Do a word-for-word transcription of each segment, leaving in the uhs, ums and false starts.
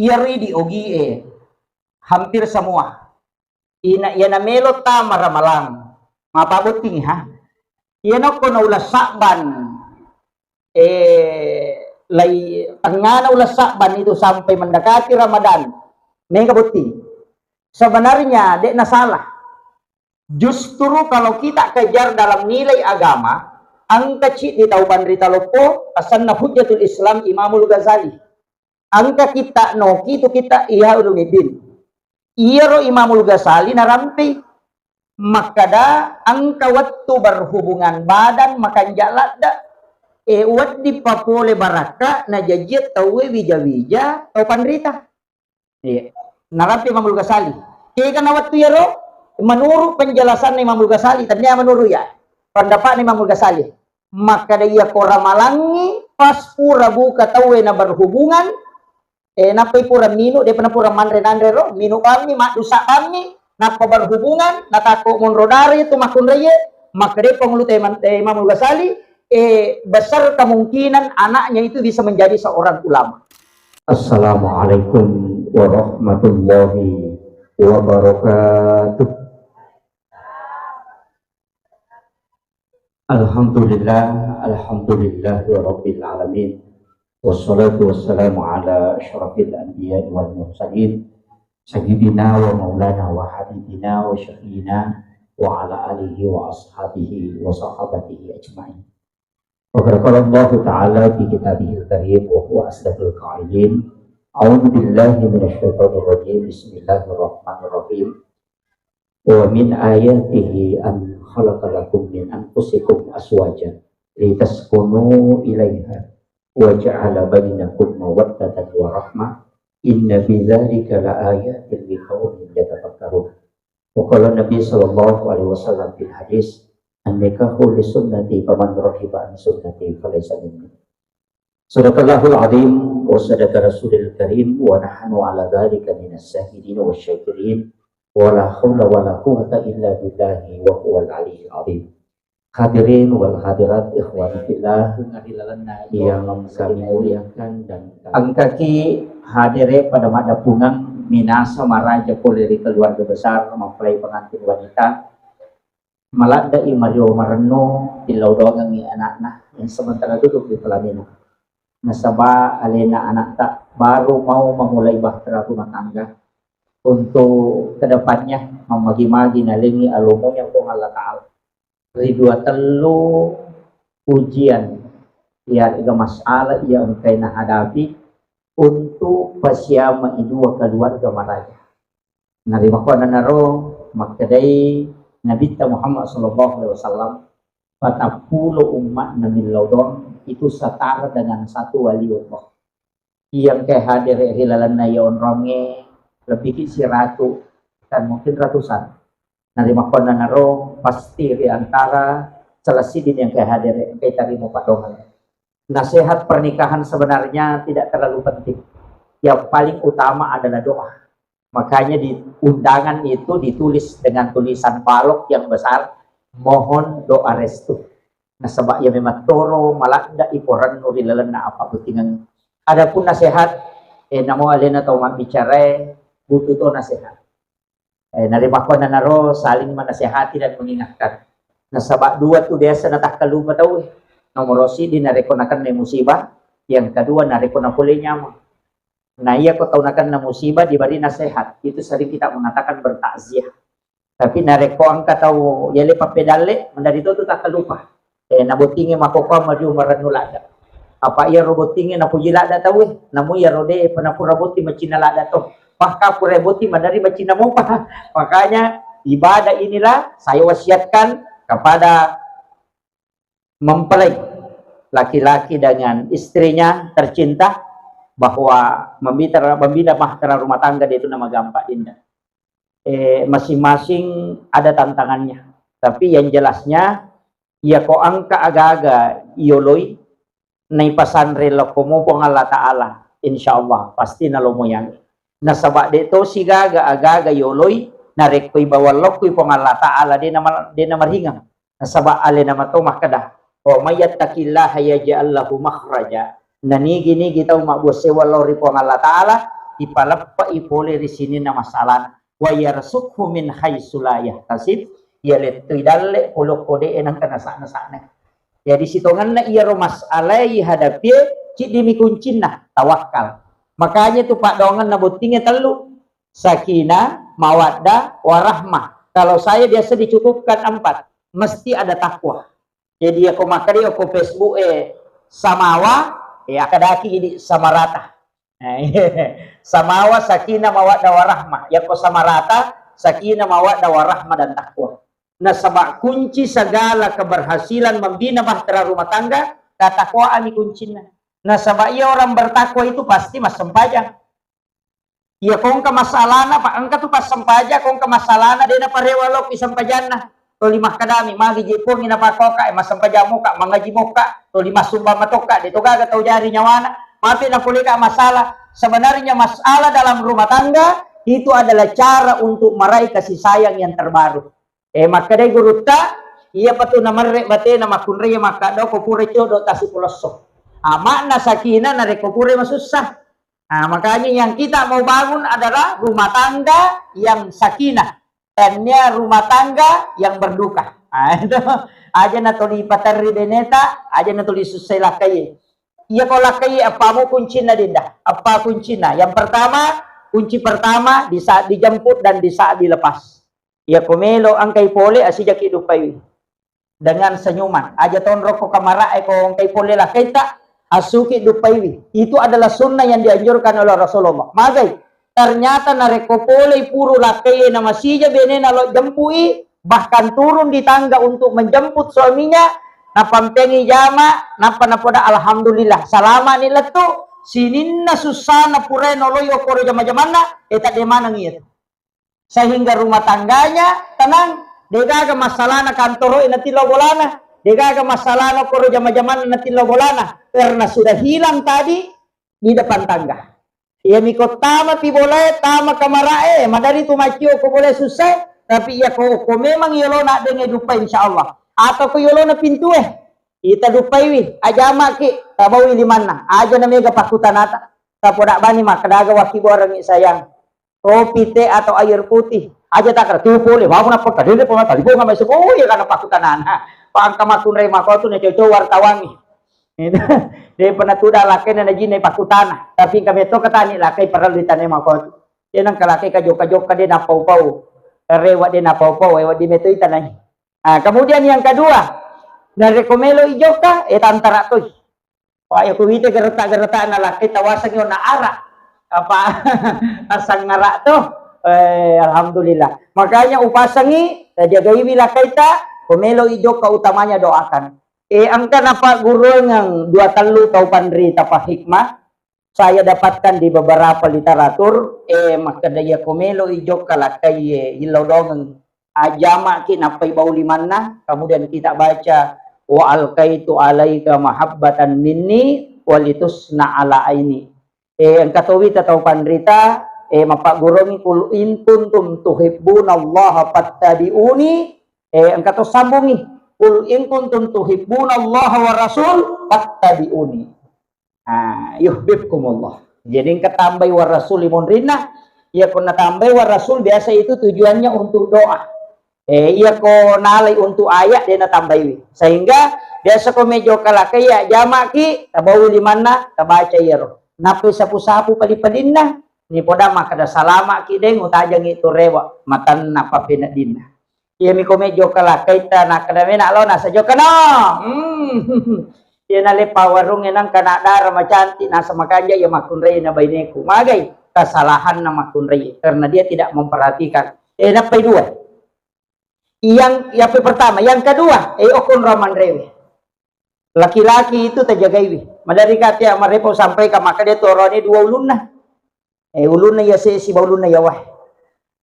Iyaro idi ogie hampir semua. Ina, iyana melo tama Ramalang, mapabotting ha. Iyana ko naula Sa'ban, eh, lai tengana ula Sa'ban itu sampai mendekati Ramadan, mega botting. Sebenarnya dek nasalah. Justru kalau kita kejar dalam nilai agama, engka ceddi tau panrita loppo, asenna Hujjatul Islam Imamul Ghazali. Engka kitta noki tu kitta Ihya Ulumuddin. Iyaro Imamul Ghazali narampei makkada engka wettu berhubungan badan makanja ladde, e, wedding papole barakka najajie tauwe wija-wija tau panrita. Iya. Narapi Imamul Ghazali. Kega na wettu iyaro? Menurut penjelasan Imamul Ghazali, tania menurut ya, pendapatna Imamul Ghazali. Makkada iya ko ramalangi pas pura buka tauwe na berhubungan, eh, nappai pura minu, depa na pura manre nanre ro, minu bammi, maddusa bammi, nappa berhubungan, natakko monro dare tu makkunraie, makkada pangulu teman, eh, Imamul Ghazali, eh, besar kemungkinan anaknya itu bisa menjadi seorang ulama. Assalamualaikum warahmatullahi wabarakatuh. Alhamdulillah, alhamdulillahirabbil alamin. Wassalatu wassalamu ala asyrafil anbiya'i wal mursalin, sayyidina wa maulana wa habibina wa syafi'ina wa ala alihi wa ashabihi wa sahabatihi ajma'in. Wa qad qala Allahu ta'ala fi kitabihil karim wa huwa asdaqul qailin. A'udzu billahi minasy syaithanir rajim. Bismillahirrahmanirrahim. Wa min ayatihi an khalaqa lakum min anfusikum azwajan litaskunu ilaiha wa ja'ala bainakum mawaddatan wa rahmah. Inna fi dzalika la ayatin liqaumin yatafakkarun. Wa qala Nabi sallallahu alaihi wasallam fil hadis, "An-nikahu li sunnati, faman raghiba an sunnati falaysa minni." Sadaqallahul azim wa sadaqa rasulil karim wa nahnu ala dzalika minas syahidin wasy syakirin wa la haula wa la quwwata illa billahi wa huwal aliyyil azim. Hadirin wal hadirat, ikhwani fillah yang kami muliakan dan kami engkaki hadere pada maddampengeng minasa maraja pole ri keluarga besar mempelai pengantin wanita. Maladde'i Mario Marenno, tillau doangengngi anakna yang sementara duduk di pelaminan. Nasaba alena anakta baru mau memulai bahtera rumah tangga. Untuk kedepannya, mammagi-magi nalengi alomonya Puang Allah Ta'ala. Ri dua tellu ujian, iyarega masalah iya engkai nahadapi untuk pasiamai dua keluarga maraja. Narimakkuannanaro makkedai Nabitta Muhammad sallallahu alaihi wasallam, patappulo umma'na millau doang itu setara dengan satu wali Allah. Iya engkae hadere ri lalenna iya onrongnge lebbiki siratu, kan mungkin ratusan. Narimakkuannanaro pasti ri antara salah siddi iya engkae hadere engkae tarima paddoangeng. Nasihat pernikahan sebenarnya tidak terlalu penting. Yang paling utama adalah doa. Makanya di undangan itu ditulis dengan tulisan balok yang besar, "Mohon doa restu." Nasaba iya memang toro maladde iporennu ri lalenna apa bottingeng. Adapun nasihat, eh, namo alena tau mabbicarae butuh to nasihat. Eh, narimakkuannanaro saling menasehati dan mengingatkan. Nasaba dua tu biasa natakkalupa tau. Nomoro siddi narekko nakennai musibah, yang kedua narekko napolei nyameng. Nah, iya ko tau nakenna musibah diberi nasihat, itu sering kita mengatakan bertakziah. Tapi narekko engka tau yale pappedalle, mendaritto tu takkalupa. Eh, nabottingi makkokkoe maju marennu ladde. Apa iyaro bottingi napuji ladde tauwe, namu iyaro de pernah pura botting macinna ladde to. Pakka pura botting madari macinna mopa. Makanya ibadah inilah saya wasiatkan kepada mempelai laki-laki dengan istrinya tercinta bahwa membina, membina bahtera rumah tangga itu nama gampang, Dinda. Eh, masing-masing ada tantangannya. Tapi yang jelasnya, iya ko engka aga-aga yoloi, naipasanre lokkomu Puang Allah Ta'ala, insya Allah pasti nalomoyangi. Nasaba de tosi gaga aga-aga yoloi, narekko ibawa lokkoi Puang Allah Ta'ala, de nama, de namaringeng. Nasaba alena mato makkeda, "Wa may yattaqillaha yaj'al lahu makhraja." Nanigi-nigi tau mabbuasewa lao ri Puang Allah Ta'ala, ipaleppe'i pole ri sininna masalana. Wa yarzuqhu min haitsu la yahtasib, iya lettui dalle pole okko de'e nengka nasa-nasa'na. Jadi sitongenna iyaro masalah ihadapie, ciddimi kuncinna, tawakkal. Makanya tu paddoangenna bottingnge tellu, sakinah, mawaddah, warahmah. Kalau saya biasa dicukupkan empat, mesti ada takwa. Jadi yako makkeda okko Facebook e samawa, ya akkadaki idi samarata. Samawa, sakinah, mawaddah, warahmah. Yako samarata, sakinah, mawaddah, warahmah, dan takwa. Nasaba kunci segala keberhasilan membina bahtera rumah tangga, ketakwaan ni kuncinna. Nasaba iya orang bertakwa itu pasti massempajang. Iya, ko engka masalana, Pak, engka tu passempajang, ko engka masalana, de' naparewa lao ki sempajanna. Toli makkedami, magi je Puang napakoka, eh, massempajang moka, mangaji moka, toli massumbang matokka, de' to gaga tau jari nyawana. Mapi nakuleka masalah. Sebenarnya masalah dalam rumah tangga itu adalah cara untuk meraih kasih sayang yang terbaru. Eh, makkedai gurutta, iya patu namerre batena makkunrai makkaddo ko pura codo tasipulesso. Amakna sakinah narekko pura masussa. Nah, makanya yang kita mau bangun adalah rumah tangga yang sakinah. Tennia rumah tangga yang berduka. Nah, itu aja natoli paterri beneta, aja natoli sussai lakkai. Iya ko lakkai, appamu kuncinna, Dinda? Apa kuncinna? Yang pertama, kunci pertama di saat dijemput dan di saat dilepas. Iya ko melo engkai pole, asijaki dupaiwi dengan senyuman. Aja tonrokko kamara e ko engkai pole lakkaita, asuki dupaiwi. Itu adalah sunnah yang dianjurkan oleh Rasulullah. Magai, ternyata narekko pole puru lakkai na masija benena lo jempui, bahkan turun di tangga untuk menjemput suaminya, napampengi jama, nappa napoda, "Alhamdulillah, salama ni lettu, sininna sussana pura noloi okkoro jama-jamanna, eh, tadde maneng iya tu." Sehingga rumah tangganya tenang, degaga masalahna kantoro e natillau bolana, degaga masalahna okkoro jama-jamanna natillau bolana, karena sudah hilang tadi di depan tangga. Iya miko tama pi bolae, tama kamarae, madari tu maccio ko bolae sussa, tapi iya ko, ko memang yolona denge dupa, insya Allah. Atau ko yolona pintue, ita dupaiwi, ajamaki, tabawi limanna, aja na mega pakutanata. Tapoda bani makkedaga wakki borengi sayang. Kopi, teh, atau air putih. Aja takra tu pole, wau nappa kadede pona tadi bonga mai sepo, oh, iya kana pakutanana. Pa engka makkunrai makotu ne coco wartawangi. De' pernah tuda lakkaina najinai pakkutana, tapi engka metto katani lakkai parellu ditane makotu. De' nengka lakkai kajokka-jokka de' napau-pau, rewa de' napau-pau, ewa di metto itanai. Ah, kemudian yang kedua, narekko melo ijokka, eh, tantara toi. Wah, ya kuwite gereta-gereta na lakkai tawasengi ona ara. Apa asangara to? Eh, alhamdulillah. Makanya upasengi, tajagaiwi lakkaita, ko melo ijokka utamanya doakan. Eh, engka napagguruangeng dua tellu tau panrita pa hikmah saya dapatkan di beberapa literatur, eh, makkeda iya ko melo ijokka lakkai, eh, illau dongeng. Ajamaki nappai bau limanna, kemudian kita baca, "Wa alqaitu alaika mahabbatan minni walitusna ala aini." Eh, engka towi ta tau panrita, eh, mappagguruangi, "Qul in kuntum tuhibbunallaha fattabi'uni." Eh, engka to sambungi, "Qul in kuntum tuhibbunallaha wa rasul fattabi'uni." Ah, yuhibbukumullah. Jadi engka tambai wa rasul limonrinna, iya ko natambai wa rasul biasa itu tujuannya untuk doa. Eh, iya ko nalai untuk ayat de' natambaiwi. Sehingga biasa ko mejo kalakkai ya jamaki, tabawi limanna, tabaca iyaro. Nappai sapu-sapu pali-palinna, ni poda makkeda salamaki deng utajangi tu rewa, matanna pappeneddinna. Iya miko mejo kalakkaita nakkeda mena lo nasa jokka no. Hmm. Iya naleppa warung enang kana dara macantik nasa makanja iya makkunrai na baineku. Magai kesalahanna makkunrai karena dia tidak memperhatikan. Eh, nappai dua. Yang, yang pertama, yang kedua, eh, okon ramanrewe. Laki-laki itu tajagaiwi. Madari kate amarepo sampai ka maka dia torone dua ulunna. Eh, ulunna yase siba ulunna yawa.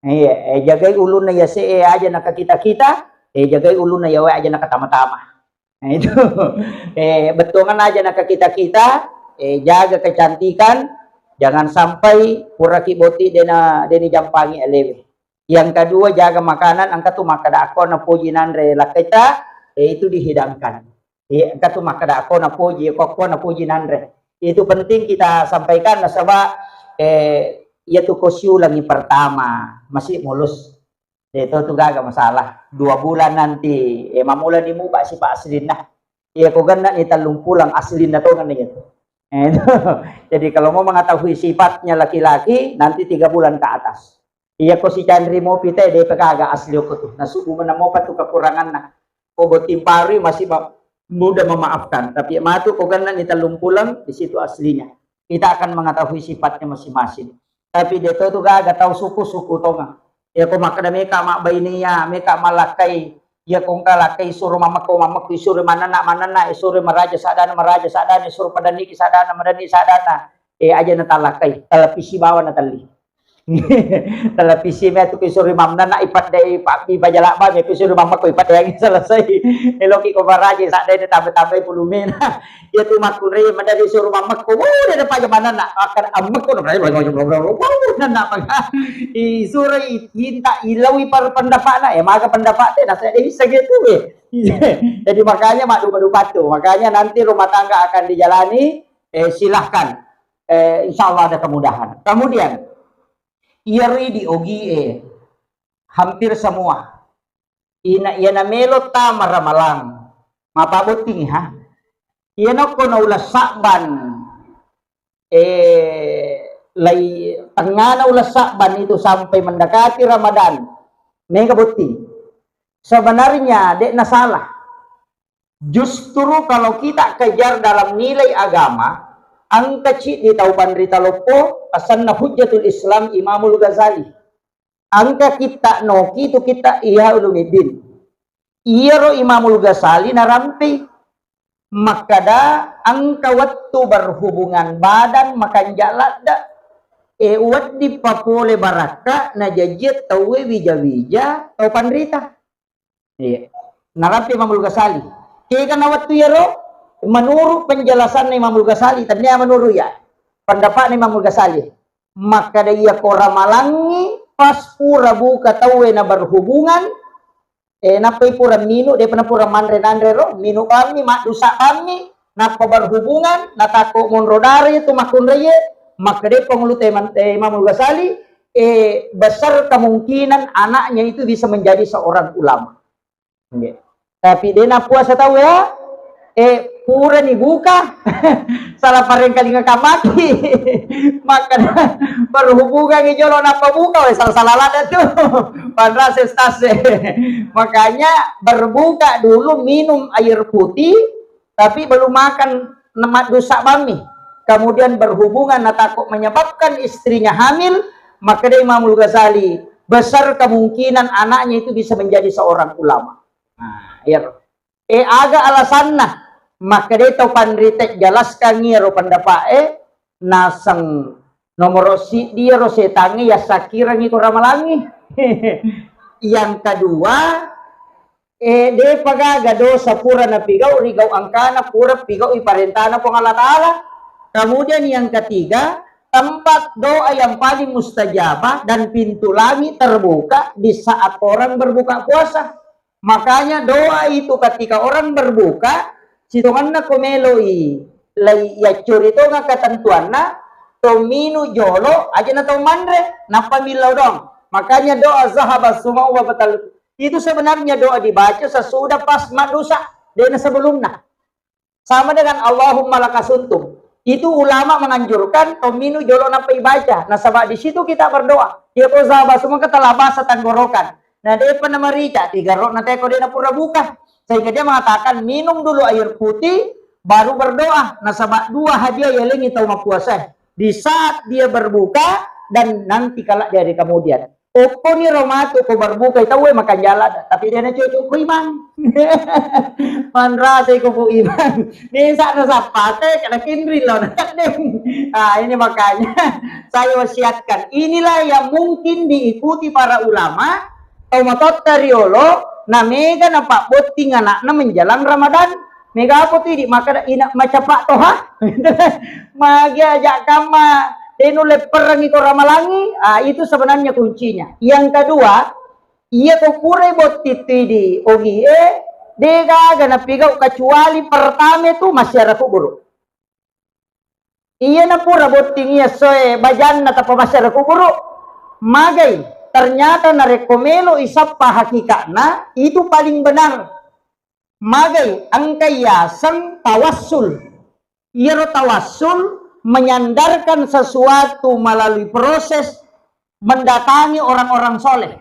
Iya, eh, jagai ulunna yase, eh, aja nakakita-kita, eh, jagai ulunna yawa aja nakatama-tama. Nah, itu. Eh, bettuangan aja nakakita-kita, eh, jaga kecantikan, jangan sampai puraki boti dena, deni jampangi alewe. Yang kedua, jaga makanan, engka tu makkeda akko napoji nanre lakkaita, eh, itu dihidangkan. Iya, engka tu makkeda akko napoji, ko akko napoji nanre. Itu penting kita sampaikan nasaba, eh, iya tu ko siulangi pertama, masih mulus. De to tu gaga masalah. Dua bulan nanti, eh, mammulani muba sipa aslinna. Iya ko gennani tellung pulang aslinna tongeng iya tu. Eh, jadi kalau mau mengetahui sifatnya laki-laki, nanti tiga bulan ke atas. Iya ko sicanri mopi te, de pe gaga asli okko tu. Nasubu menang mopa tu kekuranganna. Ko botting parui masih ma-, mudah memaafkan. Tapi matu ko gennani tellung pulang, di situ aslinya. Kita akan mengetahui sifatnya masing-masing. Tapi de to tu gaga tau suku-suku tongeng. Iya ko makkeda meka mabbainia, meka malakkai. Iya ko engka lakkai suro mammekko, mammekko, isuro manenna, manenna, isuro maraja sadana, maraja sadana, isuro padanniki sadana, madanni sadana. Eh, aja na talakkai, televisi bawa na telli. Televisi me tu kisuri mamna na ipadde, ipa-, ipajala ba me kisuri mamma ko ipadde yang selesai. Eloki ko maraji sadde ne tambe-tambe pulumena. Iya tu makkunrai madari suru mamma ko, wuh, de paja manana. Akan ammekko, wuh, nana apa? Isuro i-, inta ilawi par pendapatna, eh, maka pendapat te, nasa de bisa gitu, eh. Jadi makanya mak dupa-dupa tu. Makanya nanti rumah tangga akan dijalani, eh, silahkan. Eh, insya Allah ada kemudahan. Kemudian, iyaro idi ogie hampir semua. Ina, iyana melo tama ramalang. Mapabotting, ha? Iyana ko naula Sa'ban, eh, lai tengana ula Sa'ban itu sampai mendekati Ramadan. Mega botting. Sebenarnya, de' na salah. Justru kalau kita kejar dalam nilai agama, engka ciddi tau panrita loppo, asenna Hujjatul Islam Imamul Ghazali. Engka kitta noki tu kitta Ihya Ulumuddin. Iyaro Imamul Ghazali narampei makkada engka wettu berhubungan badan makanja' ladde', e, wedding papole barakka' najajie tauwe wija-wija tau panrita. Iya. Narapi Imamul Ghazali. Kega na wettu iyaro, menurut penjelasanna Imamul Ghazali, tennia menurut iya, pendapatna Imamul Ghazali. Makkada iya ko ramalangngi pas pura buka tauwe na berhubungan, eh, nappai pura minu, depa na pura manre nanre ro, minu bammi, maddusa bammi, nappa berhubungan, natakko monro dara iya tu makkunraie, makkada pangulu teman, eh, Imamul Ghazali, eh, besar kemungkinan anaknya itu bisa menjadi seorang ulama. Nggih. Tapi de' napuasa tau ya, eh, purani buka, salah parengkalinga kamaki. Maka berhubungan jolo nappa buka, weh, salah-salah ladde' tu. Panrase stase. Makanya berbuka dulu, minum air putih, tapi belum makan, maddusa bammi. Kemudian berhubungan, natakut menyebabkan istrinya hamil, maka dia Imamul Ghazali, besar kemungkinan anaknya itu bisa menjadi seorang ulama. Nah, iya. Eh, aga alasanna? Maka dia tau panrita jelaskan iyaro pendapat, eh, naseng nomoro siddi iyaro setangnge yassakirangngi ko ramalangngi. Yang kedua, eh, depa gaga dosa pura napigau ri gau engkana, pura pigau i parentana Puang Allah Ta'ala. Kemudian yang ketiga, tempat doa yang paling mustajabah dan pintu langit terbuka di saat orang berbuka puasa. Makanya doa itu ketika orang berbuka, sitongenna ko meloi lai yaccori tonga ketentuanna, to minu jolo aja na to manre, nappa millau doang. Makanya doa zahaba sumau wa batal itu sebenarnya doa dibaca sesudah pas maddusa, dena sebelumna. Sama dengan Allahumma laka sumtu. Itu ulama menganjurkan to minu jolo nappa ibaca. Nasaba di situ kita berdoa. Iya ko zahaba sumau, telah basah tenggorokan. Nah, depa namarica, tiga rokna teko de napura buka. Sehingga dia mengatakan, minum dulu air putih, baru berdoa. Nasaba dua hadiah yalengi tau mappuasa. Di saat dia berbuka dan nanti kelak di hari kemudian. Okkoni ro matu ko berbuka tauwe makan jala, tapi dia na cocok ko imang. Manrasai ko Pu Imang. Mesa na sappate, kena kinri lo na ceddeng. Ah, ini makanya saya wasiatkan. Inilah yang mungkin diikuti para ulama, tau matotta riolo, na mega na pabbotting anakna menjelang Ramadan. Mega apa tu idi makkeda ina macapa toha. Magi aja kamma, de nulle perrengi ko ramalangi. Ah, itu sebenarnya kuncinya. Yang kedua, iya ko pura botting tu idi ogi e, de gaga napigau kecuali pertama tu masyarakat kuburu. Iyana pura botting iya essoe bajanna tappa massiara kuburu. Magai, ternyata narekko melo isappa hakikatna, itu paling benar. Magai, engka yaseng tawassul. Iyaro tawassul menyandarkan sesuatu melalui proses mendatangi orang-orang soleh.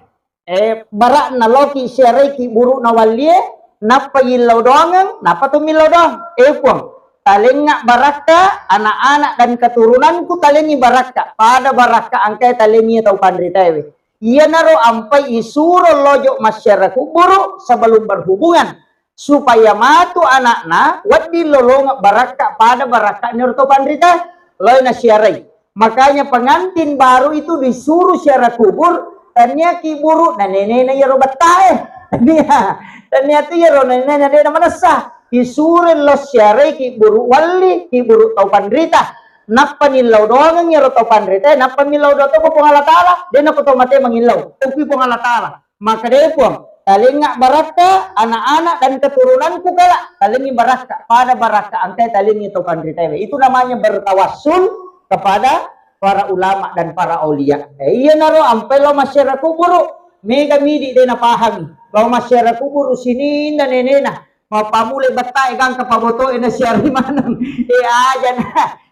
Eh, bara'na loki siaraiki buru'na wallie, nappa yillau doangeng, nappa tu millau doang. Eh, Puang, talengnga barakka anak-anak dan keturunanku, talengngi barakka, pada barakka engkae talengngi tau panritaewe. Iyanaro ampai isuro lojo massiara kuburu sebelum berhubungan, supaya matu anakna wedding lolongeng barakka pada barakka niro tau panrita loi nasiarai. Makanya pengantin baru itu disuruh siara kubur, tania kiburu na nenena iyaro bettae. Tania, tania tu iyaro nenena de na manessa. Isuro lo siarai kiburu walli, kiburu tau panrita. Nappa nillau doangeng iyaro tau panrita, nappa millau doang to Puang Allah Taala, de na ko tau mate mangillau. Tapi Puang Allah Taala. Makkedai Puang, talengnga barakka anak-anak dan keturunanku kala, talengngi barakka, pada barakka engkae talengngi tau panritaewe. Itu namanya bertawassul kepada para ulama dan para aulia. Eh, iyanaro ampai lao massiara kuburu, mega midi de napahangi. Lao massiara kuburu sininna nenena, mappamulai bettae gangka pabotoe nasiarai maneng. Eh, aja na.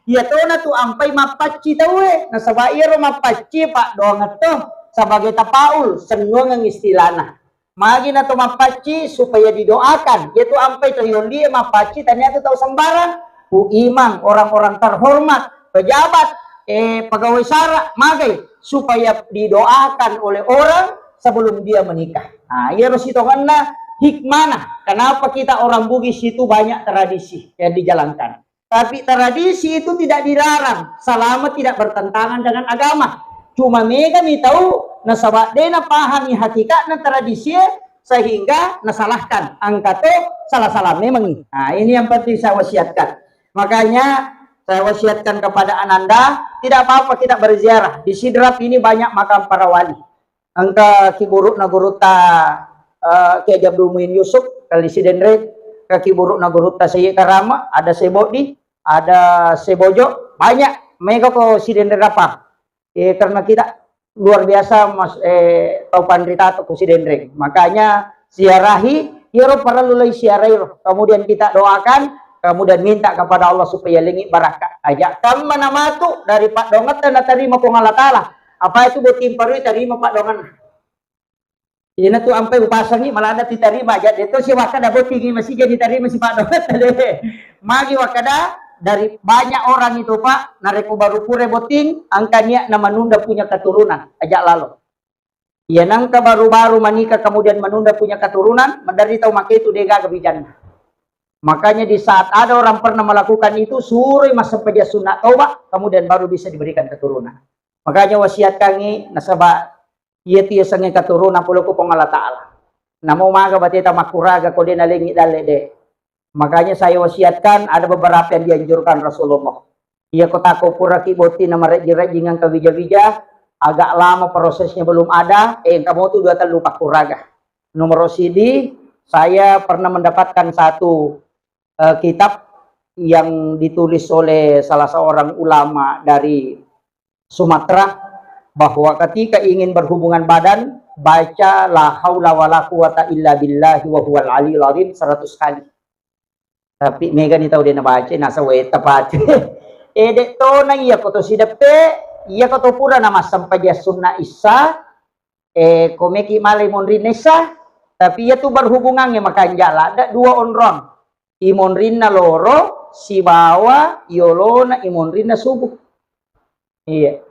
Iya tona tu ampai mappacci tauwe, nasaba iyaro mappacci paddoangeng to sebagai tapaul, sennuangeng istilana. Magi na to mappacci supaya didoakan. Iya tu ampai to yollie mappacci tania tu tau sembarang. Ku imang, orang-orang terhormat, pejabat, eh, pegawai sara, magai supaya didoakan oleh orang sebelum dia menikah. Nah, iyaro sitongenna hikmana kenapa kita orang Bugis itu banyak tradisi yang dijalankan. Tapi tradisi itu tidak dilarang selama tidak bertentangan dengan agama. Cuma mega mi tau nasaba de napahami hakikatna tradisi sehingga nasalahkan. Engka to salah-salah memangi. Nah, ini yang penting saya wasiatkan. Makanya saya wasiatkan kepada Ananda, tidak apa-apa kita berziarah. Di Sidrap ini banyak makam para wali. Engka kiburu'na gurutta, eh, Kiai Haji Abdul Muin Yusuf, kali Sidenreng, engka kiburu'na gurutta Sayyid Karama, ada Sebodi, ada Sebojo, banyak. Mega ko Sidenreng apa? Eh, karena kita luar biasa, Mas, eh, tau panrita to ko Sidenreng. Makanya siarahi, iyaro parellu lai siarai ro. Kemudian kita doakan, kemudian minta kepada Allah supaya lengi barakka. Aja kamma namatu dari paddoangetta natarima Puang Allah Taala. Apa itu botting parui tarima paddoangenna. Iyana tu ampai upasangi malada titarima aja de to si wakkada bottingi masija ditarima si paddoangetta de. Magi wakkada dari banyak orang itu, Pak, narekko baru pura botting, engka niat na menunda punya keturunan, aja lalo. Iya nangka baru-baru menikah kemudian menunda punya keturunan, maderri tau maketu de gaga bijanna. Makanya di saat ada orang pernah melakukan itu, suroi massempajang sunna toba, kemudian baru bisa diberikan keturunan. Makanya wasiatkangi, nasaba iya tu yasengnge keturunan pole ko Puang Allah Taala. Namo maga bateta makkuraga ko de nalengi dalle de. Makanya saya wasiatkan, ada beberapa yang dianjurkan Rasulullah. Iya ko tako puraki botting na marejjing-rejjing engka wija-wija, agak lama prosesnya belum ada, eh, engka motu dua tellu pakkuraga. Nomor sidi, saya pernah mendapatkan satu, eh, kitab yang ditulis oleh salah seorang ulama dari Sumatera, bahwa ketika ingin berhubungan badan, baca la haula wala quwata illa billahi wa huwal aliyul azim seratus kali. Tapi mega ni tau de nabaca, nasa weta pati. Eh, de tona iya ko to sideppe, iya ko to pura namassempajang sunna issa, eh, ko meki malai monrinna issa, tapi iya tu berhubungannya makanja ladda dua onrong. Imonrinna loro sibawa yolona imonrinna subuh. Iya.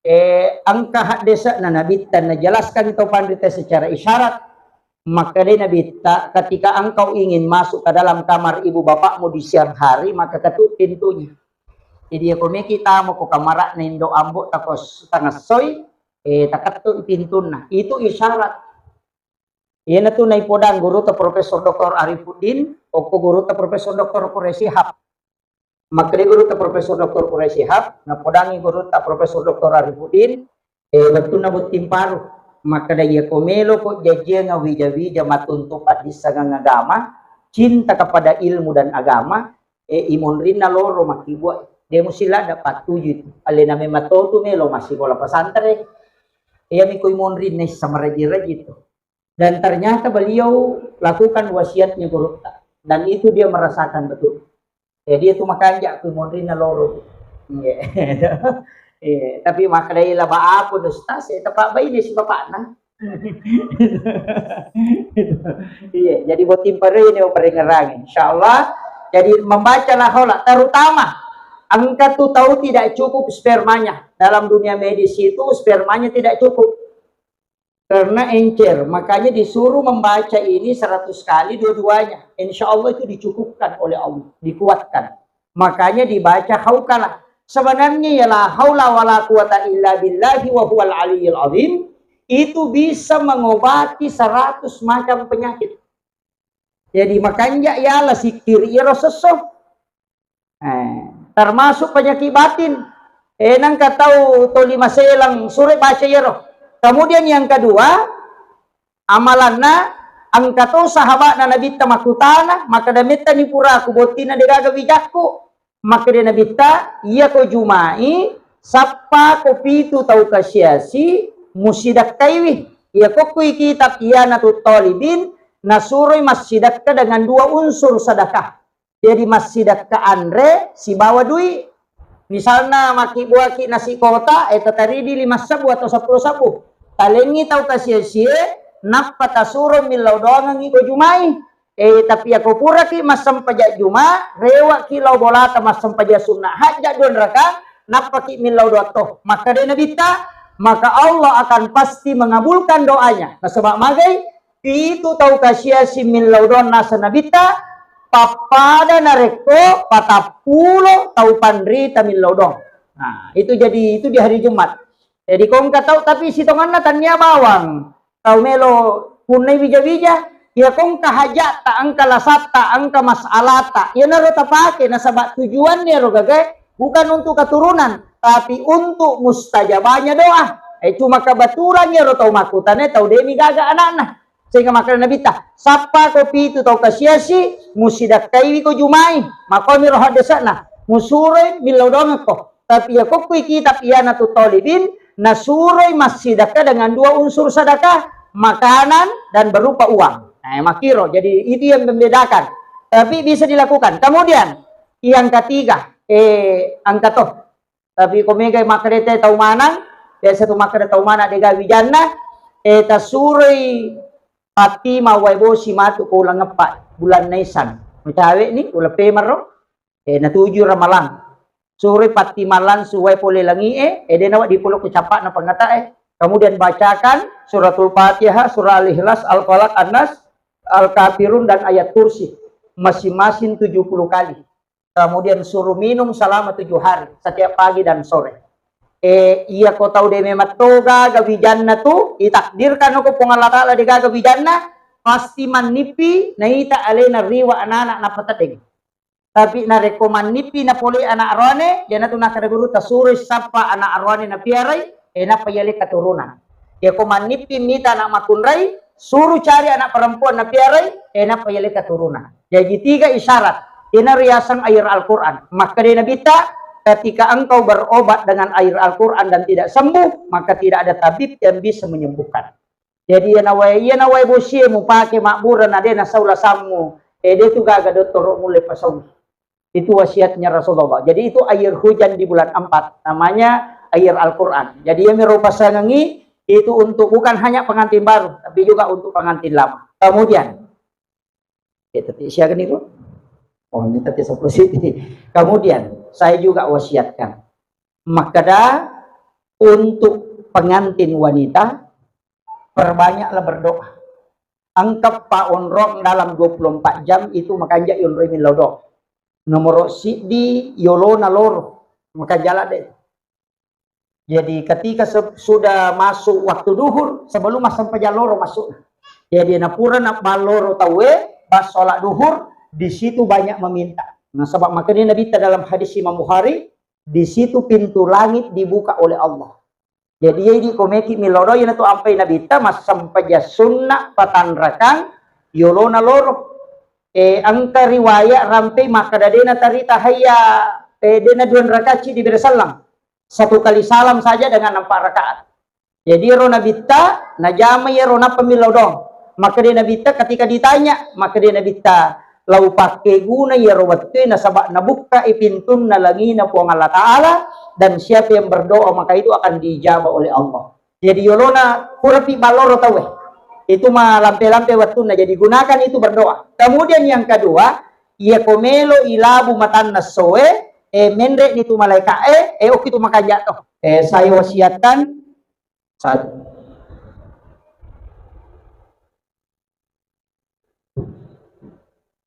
Eh, engka haddese'na Nabitta najelaskan tau panrita secara isyarat. Makkedai Nabitta, "Ketika engkau ingin masuk ke dalam kamar ibu bapakmu di siang hari, maka ketuk pintunya." Jadi, iya ko meki tamo ko kamara'na indo ambo tako s-, tangessoi, eh, takettuk pintunna. Itu isyarat. Iyanatu naipodang gurutta Profesor Doktor Arifuddin, okko gurutta Profesor Doktor Quraish Shihab. Makkeda gurutta Profesor Doktor Quraish Shihab, napodangi gurutta Profesor Doktor Arifuddin, eh, wettunna botting paru. Makkeda, "Iyako meloko jajiang wija-wija matuntu paddissengeng agama, cinta kepada ilmu dan agama, eh, imonrinna loro makkibua." Dia musti ladda pattuju itu. Alena memang totu melo massikola pesantren. Iya miko imonri nessa maraji-raji itu. Dan ternyata beliau lakukan wasiatnya gurutta. Dan itu dia merasakan betul. Jadi itu makanja ku monrinna loro. Iya. Iya, tapi makkedai laba apa ustaz, eh, tepak bayi si bapakna. Iya, jadi botting pareni parengerang, insyaallah. Jadi membaca la haula, terutama engka tu tahu tidak cukup spermanya. Dalam dunia medis itu spermanya tidak cukup. Karena encer, makanya disuruh membaca ini seratus kali dua-duanya. Insya Allah itu dicukupkan oleh Allah, dikuatkan. Makanya dibaca haukalah. Sebenarnya ya la haula wala quwata illa billahi wa huwal aliyyil azim, itu bisa mengobati seratus macam penyakit. Jadi makanja yala sikkiri iyaro sesso. Eh, termasuk penyakit batin. Eh, nangka tau toli maselang sure baca iyaro. Kemudian yang kedua, amalanna engka to sahabatna Nabitta makkutana, makkeda mettani puraku bottinna degaga wijakku. Makkeda Nabitta, iya ko jumai, sappa ko pitu tau kasiasi, musidakkaiwi. Iya kokkui kitab Ianatut Talibin, nasuroi massidakka dengan dua unsur sedekah. Jadi massidakka anre sibawa dui. Misalna makkibuaki nasi kota, eh, tataridi lima sebbu atau seppulo sebbu. Talengi tau kasiasie, nappa tasuro millau doangengi ko jumai. Eh, tapi ako puraki massempajang juma, rewaki lao bolata massempajang sunna hajja dua raka, nappaki millau doa to. Makkeda Nabitta, maka Allah akan pasti mengabulkan doanya. Nasaba magai, pitu tau kasiasi millau doang naseng Nabitta, pappada narekko patappulo tau panrita millau doang. Nah, itu jadi, itu di hari Jumat. Jadi kongka tau, tapi sitonganna tania bawang. Tau melo punnai wija-wija, iya kongka hajatta, engka lasatta, engka masalata. Iyanaro tapake, nasaba tujuanna ero gagae bukan untuk keturunan, tapi untuk mustajabahnya doa. Eh, cuma kebetulan ero tau makkutana tau demi gaga anakna. Sehingga makkeda Nabitta, sappa ko pitu tau kasiasi, musidakkaiwi ko jumai, makomi ro haddese'na, musuroi millau doangekko. Tapi iya kokkui kitab Ianatut Talibin, nasuroi massidakka dengan dua unsur sedekah, makanan dan berupa uang. Nah, makiro. Jadi itu yang membedakan. Tapi bisa dilakukan. Kemudian yang ketiga, eh, angka to. Tapi ko megai makkeda tau manang, biasa tu makkeda tau manang dega wijanna, eh, tasuroi pattima wae bosi matu ko uleng eppa, bulan Naisan. Macawe ni, uleng pemaro, eh, natuju Ramalang. Suroi pattima langsung wae pole langi e, eh, dena wa dipolo ko capakna pangata e. Kemudian bacakan suratul Fatihah, surah Al-Ikhlas, Al-Falaq, An-Nas, Al-Kafirun, dan ayat kursi. Masing-masing tujuh puluh kali. Kemudian suruh minum selama tujuh hari, setiap pagi dan sore. Eh, iya ko tau de memang toga gawijanna tu, itakdirkan ko Puang Allah Ta'ala de gaga wijanna, pasti mannipi naita alena riwa anak-anak napatedeng. Tapi narekko mannipi napole anak aroane, iyanatu nakkeda guru tasuroi sappa anak aroane napiarai, eh, nappa yale keturunan. Iya ko mannipi mita anak makunrai, suru cari anak perempuan napiarai, eh, nappa yale keturunan. Jadi tiga isyarat. Ina riaseng air Al-Quran. Makkeda Nabitta, ketika engkau berobat dengan air Al-Quran dan tidak sembuh, maka tidak ada tabib yang bisa menyembuhkan. Jadi iya nawae, iya nawae bosie mupake mabbura na de nasau lasammu. Eh, de tu gaga dottoro mulle pasau. Itu wasiatnya Rasulullah. Jadi itu air hujan di bulan empat, namanya air Al-Quran. Jadi yang miro pasangangi itu untuk bukan hanya pengantin baru, tapi juga untuk pengantin lama. Kemudian, eh, tapi siaga nih, Bu? Oh, ini tapi sepuluh siti. Kemudian, saya juga wasiatkan. Makkeda untuk pengantin wanita, perbanyaklah berdoa. Engka pa onrong dalam dua puluh empat jam itu makanja yonroi millau doa. Nomoro siddi yolona loro, makanja ladde. Jadi ketika se-, sudah masuk waktu duhur, sebelum massempajang loro masuk. Jadi napura nabbang loro tauwe, pas sholat duhur, di situ banyak meminta. Nasaba makkeda Nabitta dalam hadis Imam Bukhari, di situ pintu langit dibuka oleh Allah. Jadi, iya idi ko meki millau doa, iyanatu ampai Nabitta massempajang sunna patanrakang yolona loro. Eh, engka riwayat rampe makkeda de natarita hayya eh, de' na dua rakaat ceddi bere selleng. Satu kali salam saja dengan empat rakaat. Jadi ero Nabitta najama iyaro nappa millau doang. Makkeda Nabitta ketika ditanya, makkeda Nabitta, "Lau pakkeguna iyaro wettue nasaba nabukkai pintunna langina Puang Allah Ta'ala, dan siapa yang berdoa maka itu akan diijabah oleh Allah." Jadi yolona purapi balloro tauwe. Itu ma lampe-lampe wettunna. Jadi gunakan itu berdoa. Kemudian yang kedua, iya ko melo ilabu matanna essoe, eh, menre ni tu malaika e, eh, oki tu makanja to. Eh, saya wasiatkan satu.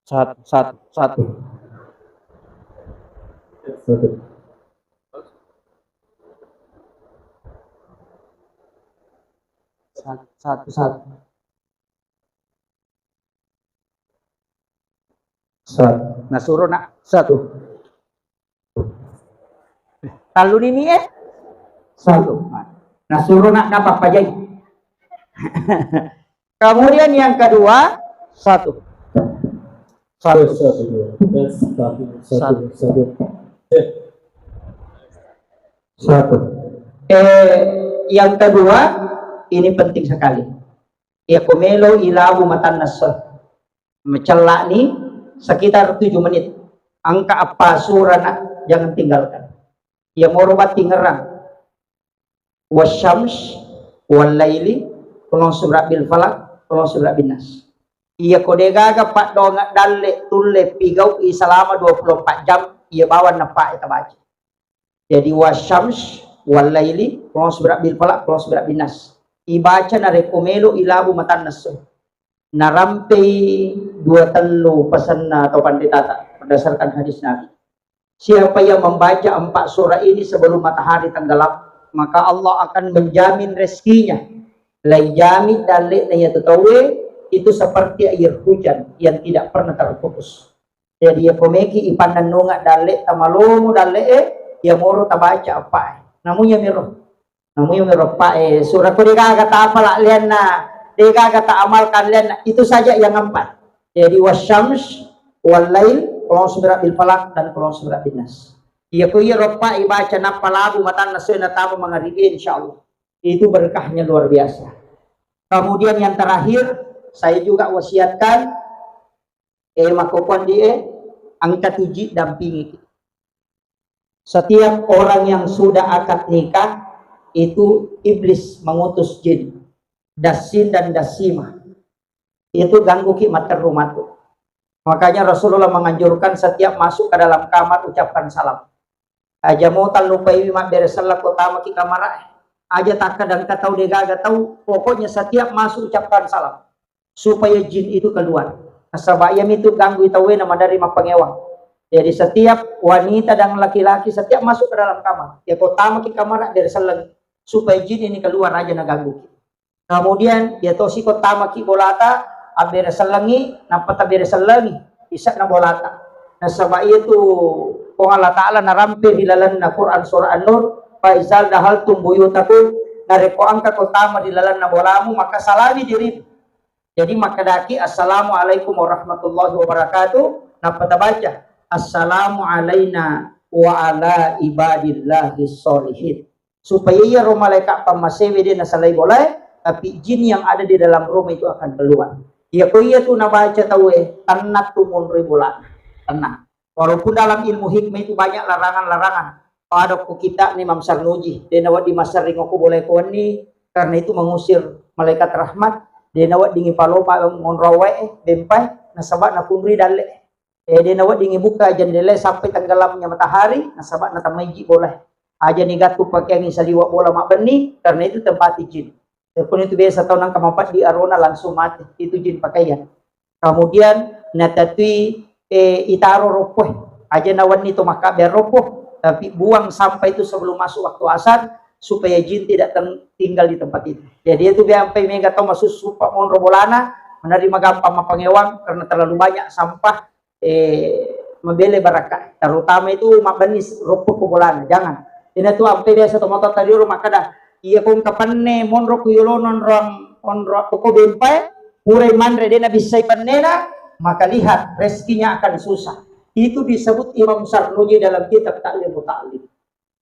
Satu, satu, satu. Satu. Satu, satu, satu. Satu. Nasuro nak satu. Tallu nini eh? Satu. Nasuro nak dapat pajai. Kemudian yang kedua, satu. Satu. Satu. Satu. Satu. Satu. Eh, yang kedua, ini penting sekali. Iya ko melo ilabu matanna esso. Macellani sekitar tujuh menit. Engka eppa sura nak, jangan tinggalkan. Iya moro battingerang. Wasyams, wallaili, qul a'udzu birabbil falaq, qul a'udzu birabbin nas. Iya ko degaga paddoangeng dalle tulle pigau'i selama dua puluh empat jam, iya bawang nappa tabaca. Jadi wasyams, wallaili, qul a'udzu birabbil falaq, qul a'udzu birabbin nas. Ibaca narekko melo ilabu matanna esso. Narampei dua tellu pasenna atau pandetata berdasarkan hadis Nabi. Siapa yang membaca empat surah ini sebelum matahari tenggelam, maka Allah akan menjamin rezekinya. Laijami dalle'na iya tauwe itu seperti air hujan yang tidak pernah terputus. Jadi iya ko meki ipannennunga dalle'ta malomo dalle'e, iya moro tabaca eppa e. Namu iya miro. Namu iya miro eppa e. Sura ko degaga ta apala lianna, degaga ta amalkan lianna. Itu saja yang empat. Jadi wasyams, wallail, qul a'udzu birabbil falaq, dan qul a'udzu birabbin nas. Iya ko iya eppa ibaca nappa labu matanna esso natama mangaribi, insya Allah. Itu berkahnya luar biasa. Kemudian yang terakhir, saya juga wasiatkan, eh, makkokkondi, eh, engka tuji dampingi. Setiap orang yang sudah akad nikah, itu iblis mengutus jin, dassin dan dassima. Itu ganggu ki matteru matu. Makanya Rasulullah menganjurkan setiap masuk ke dalam kamar ucapkan salam. Aja mo tallupai mabbere selleng ko tamaki kamarae. Aja takkadang ka tau degaga tau, pokoknya setiap masuk ucapkan salam. Supaya jin itu keluar. Nasaba iya mitu ganggu tauwe na madari mappangewang. Jadi setiap wanita dan laki-laki setiap masuk ke dalam kamar, ya ko tamaki kamar bere selleng supaya jin ini keluar aja na ganggu. Kemudian ya tosi ko tamaki bolata, abbere sellengi, nappa tabere sellengi, isakna bolata. Nasaba iya tu Puang Allah Ta'ala narampe ri lalenna Quran surah An-Nur, "Fa izal dahaltum buyutakum," narekko engka ko tama ri lalenna bolamu, maka salami dirimu. Jadi makkedaki, "Assalamualaikum warahmatullahi wabarakatuh." Nappa tabaca, "Assalamu alaina wa ala ibadillahi sholihin." Supaya iyaro malaika pammasewe de nasalai bolae, tapi jin yang ada di dalam rumah itu akan keluar. Iya ko iya tu nabaca tauwe, tenang tu monroi bolana. Tenang. Walaupun dalam ilmu hikmah itu banyak larangan-larangan. Pada ko kita ni Imam Sarnuji, de nawedding masserring ko bolae ko wenni, karena itu mengusir malaikat rahmat, de nawedding ipalopa monro wae, bempai, nasaba nakunri dalle. Eh, de nawedding ibukka jendela sampai tenggelamnya matahari, nasaba natamai ji bola. Aja ni gattu pakeangi saliwa bola mabbenni, karena itu tempati jin. Telepon itu biasa tau nangka mapeddi arona langsung mati. Itu jin pakaian. Kemudian natatui, eh, itaro roppo. Aja nawenni to makkabbe roppo, tapi buang sampah itu sebelum masuk waktu asar supaya jin tidak teng-, tinggal di tempat itu. Jadi itu biar sampai mega tau masussu pa monro bolana, menerima gampang mapangewang karena terlalu banyak sampah, eh, mabele barakka. Terutama itu mabbenni roppo ko bolana. Jangan. Ina tu ampe biasa to motor tadi ro makkada, iya ko engka penne monro ku yolo nonrong onro ko bempai, purai manre de nabissai pennena, maka lihat rezekinya akan susah. Itu disebut Imam Sarnuji dalam kitab Ta'lim Muta'allim.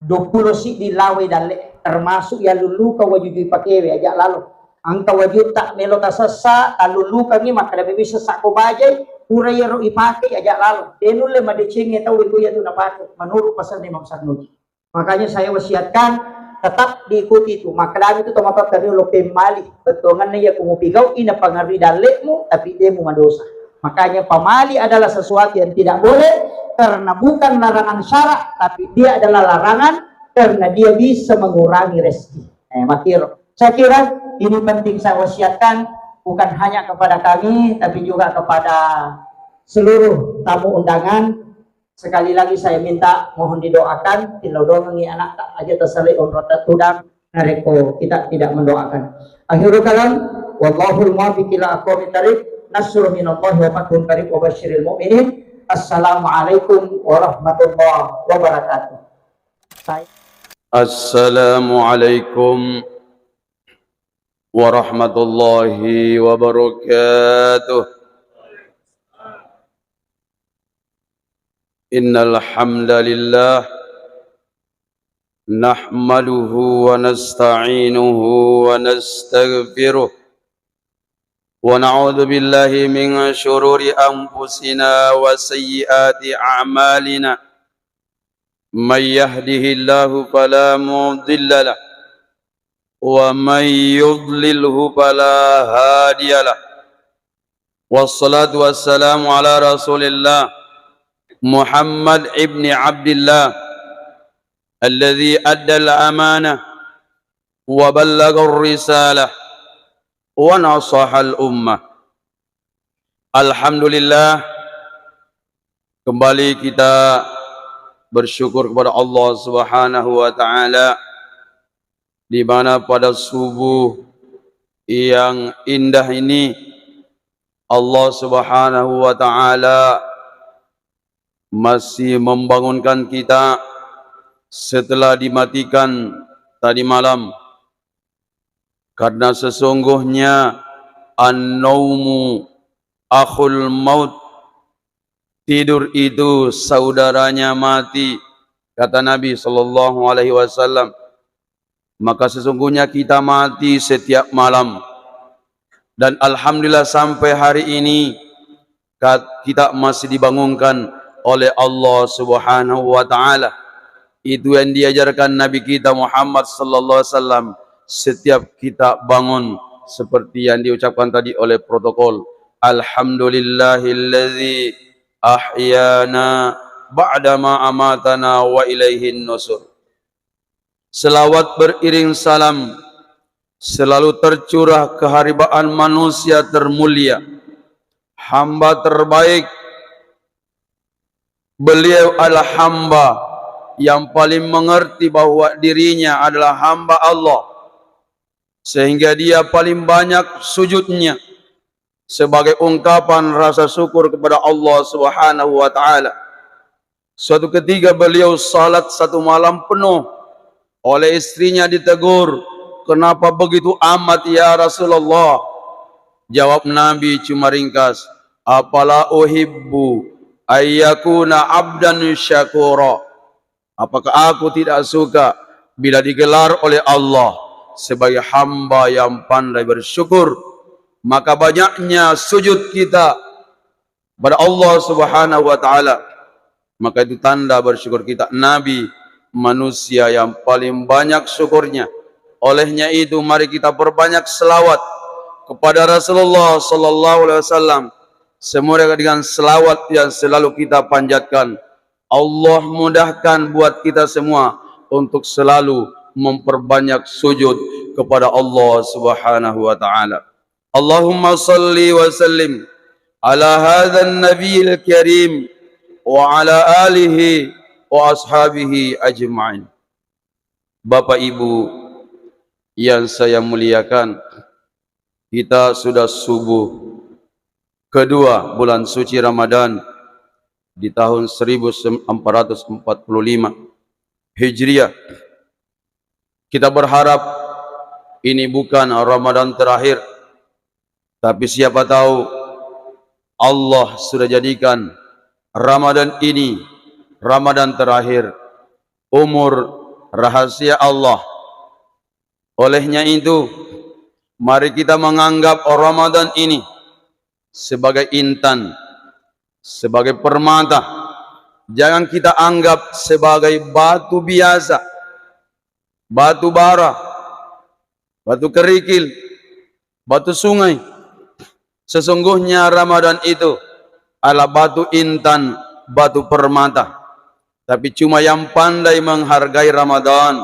Duappulo siddi lawai dalle, termasuk yallullukang waju-waju ipakewe, aja lalo. Engka wajutta melo tasessa, tallullukangngi, makkeda mewi sessa ko bajai, pura iyaro ipake, aja lalo. De nulle madecengnge tau iko iyatu napake, menurut pesanna Imam Sarnuji. Makanya saya wasiatkan tetap diikuti itu. Makkedami tu tomatoatta riolo, pemmali. Bettuanganna iya ku mupigau'i napangerui dalle'mu, tapi de mumadosa. Makanya pamali adalah sesuatu yang tidak boleh karena bukan larangan syarak, tapi dia adalah larangan karena dia bisa mengurangi rezeki. Eh, makkiro. Saya kira ini penting saya wasiatkan bukan hanya kepada kami, tapi juga kepada seluruh tamu undangan. Sekali lagi saya minta mohon didoakan, tillau doangengngi anakta, aja tasalai onrota tudang, narekko kita tidak mendoakan. Akhirul kalam, wallahul muwaffiq ila aqwamit thariq, nasrun minallahi wa fathun qarib wa basyiril mu'minin. Assalamualaikum warahmatullahi wabarakatuh. Saya Assalamualaikum warahmatullahi wabarakatuh. إن الحمد لله نحمده ونستعينه ونستغفره، ونعوذ بالله من شرور أنفسنا وسيئات أعمالنا. من يهده الله فلا مضل له، ومن يضلله فلا هادي له. والصلاة والسلام على رسول الله محمد ابن عبد الله الذي أدى الأمانة وبلغ الرسالة ونصح الأمة. Alhamdulillah, kembali kita bersyukur kepada Allah Subhanahu wa Ta'ala, di mana pada subuh yang indah ini, Allah Subhanahu wa Ta'ala masih membangunkan kita setelah dimatikan tadi malam. Karena sesungguhnya, "An-naumu akhul maut," tidur itu saudaranya mati, kata Nabi sallallahu alaihi wasallam. Maka sesungguhnya kita mati setiap malam. Dan alhamdulillah, sampai hari ini kat-, kita masih dibangunkan oleh Allah Subhanahu wa Ta'ala. Itu yang diajarkan Nabi kita Muhammad sallallahu alaihi wasallam. Setiap kita bangun, seperti yang diucapkan tadi oleh protokol, "Alhamdulillahilladzi ahyana ba'dama amatana wa ilaihin nusur." Selawat beriring salam selalu tercurah keharibaan manusia termulia, hamba terbaik. Beliau adalah hamba yang paling mengerti bahwa dirinya adalah hamba Allah, sehingga dia paling banyak sujudnya sebagai ungkapan rasa syukur kepada Allah Subhanahu wa Ta'ala. Suatu ketika beliau salat satu malam penuh. Oleh istrinya ditegur, "Kenapa begitu amat, ya Rasulullah?" Jawab Nabi cuma ringkas, "Afala uhibbu ayyakuna abdan syakura?" Apakah aku tidak suka bila digelar oleh Allah sebagai hamba yang pandai bersyukur? Maka banyaknya sujud kita pada Allah Subhanahu wa Ta'ala, maka itu tanda bersyukur kita. Nabi manusia yang paling banyak syukurnya. Olehnya itu, mari kita perbanyak selawat kepada Rasulullah sallallahu alaihi wasallam. Semoga dengan selawat yang selalu kita panjatkan, Allah mudahkan buat kita semua untuk selalu memperbanyak sujud kepada Allah Subhanahu wa Ta'ala. Allahumma salli wa sallim ala hadzan nabiyil karim wa ala alihi wa ashabihi ajma'in. Bapak Ibu yang saya muliakan, kita sudah subuh kedua bulan suci Ramadan di tahun seribu empat ratus empat puluh lima Hijriah. Kita berharap ini bukan Ramadan terakhir, tapi siapa tahu Allah sudah jadikan Ramadan ini, Ramadan terakhir, umur rahasia Allah. Olehnya itu, mari kita menganggap Ramadan ini sebagai intan, sebagai permata. Jangan kita anggap sebagai batu biasa, batu bara, batu kerikil, batu sungai. Sesungguhnya Ramadan itu adalah batu intan, batu permata. Tapi cuma yang pandai menghargai Ramadan,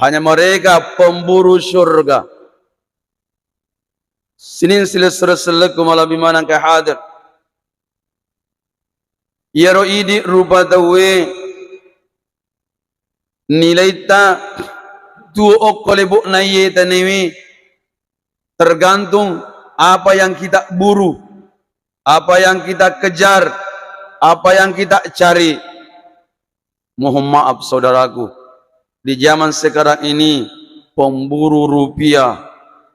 hanya mereka pemburu surga. Sining silessureng sellekku malebbi maneng engka hadir. Iyaro idi rupa tauwe nilaitta tuo okko lebo'na iye tanewe, tergantung apa yang kita buru, apa yang kita kejar, apa yang kita cari. Mohon maaf, saudaraku, di zaman sekarang ini pemburu rupiah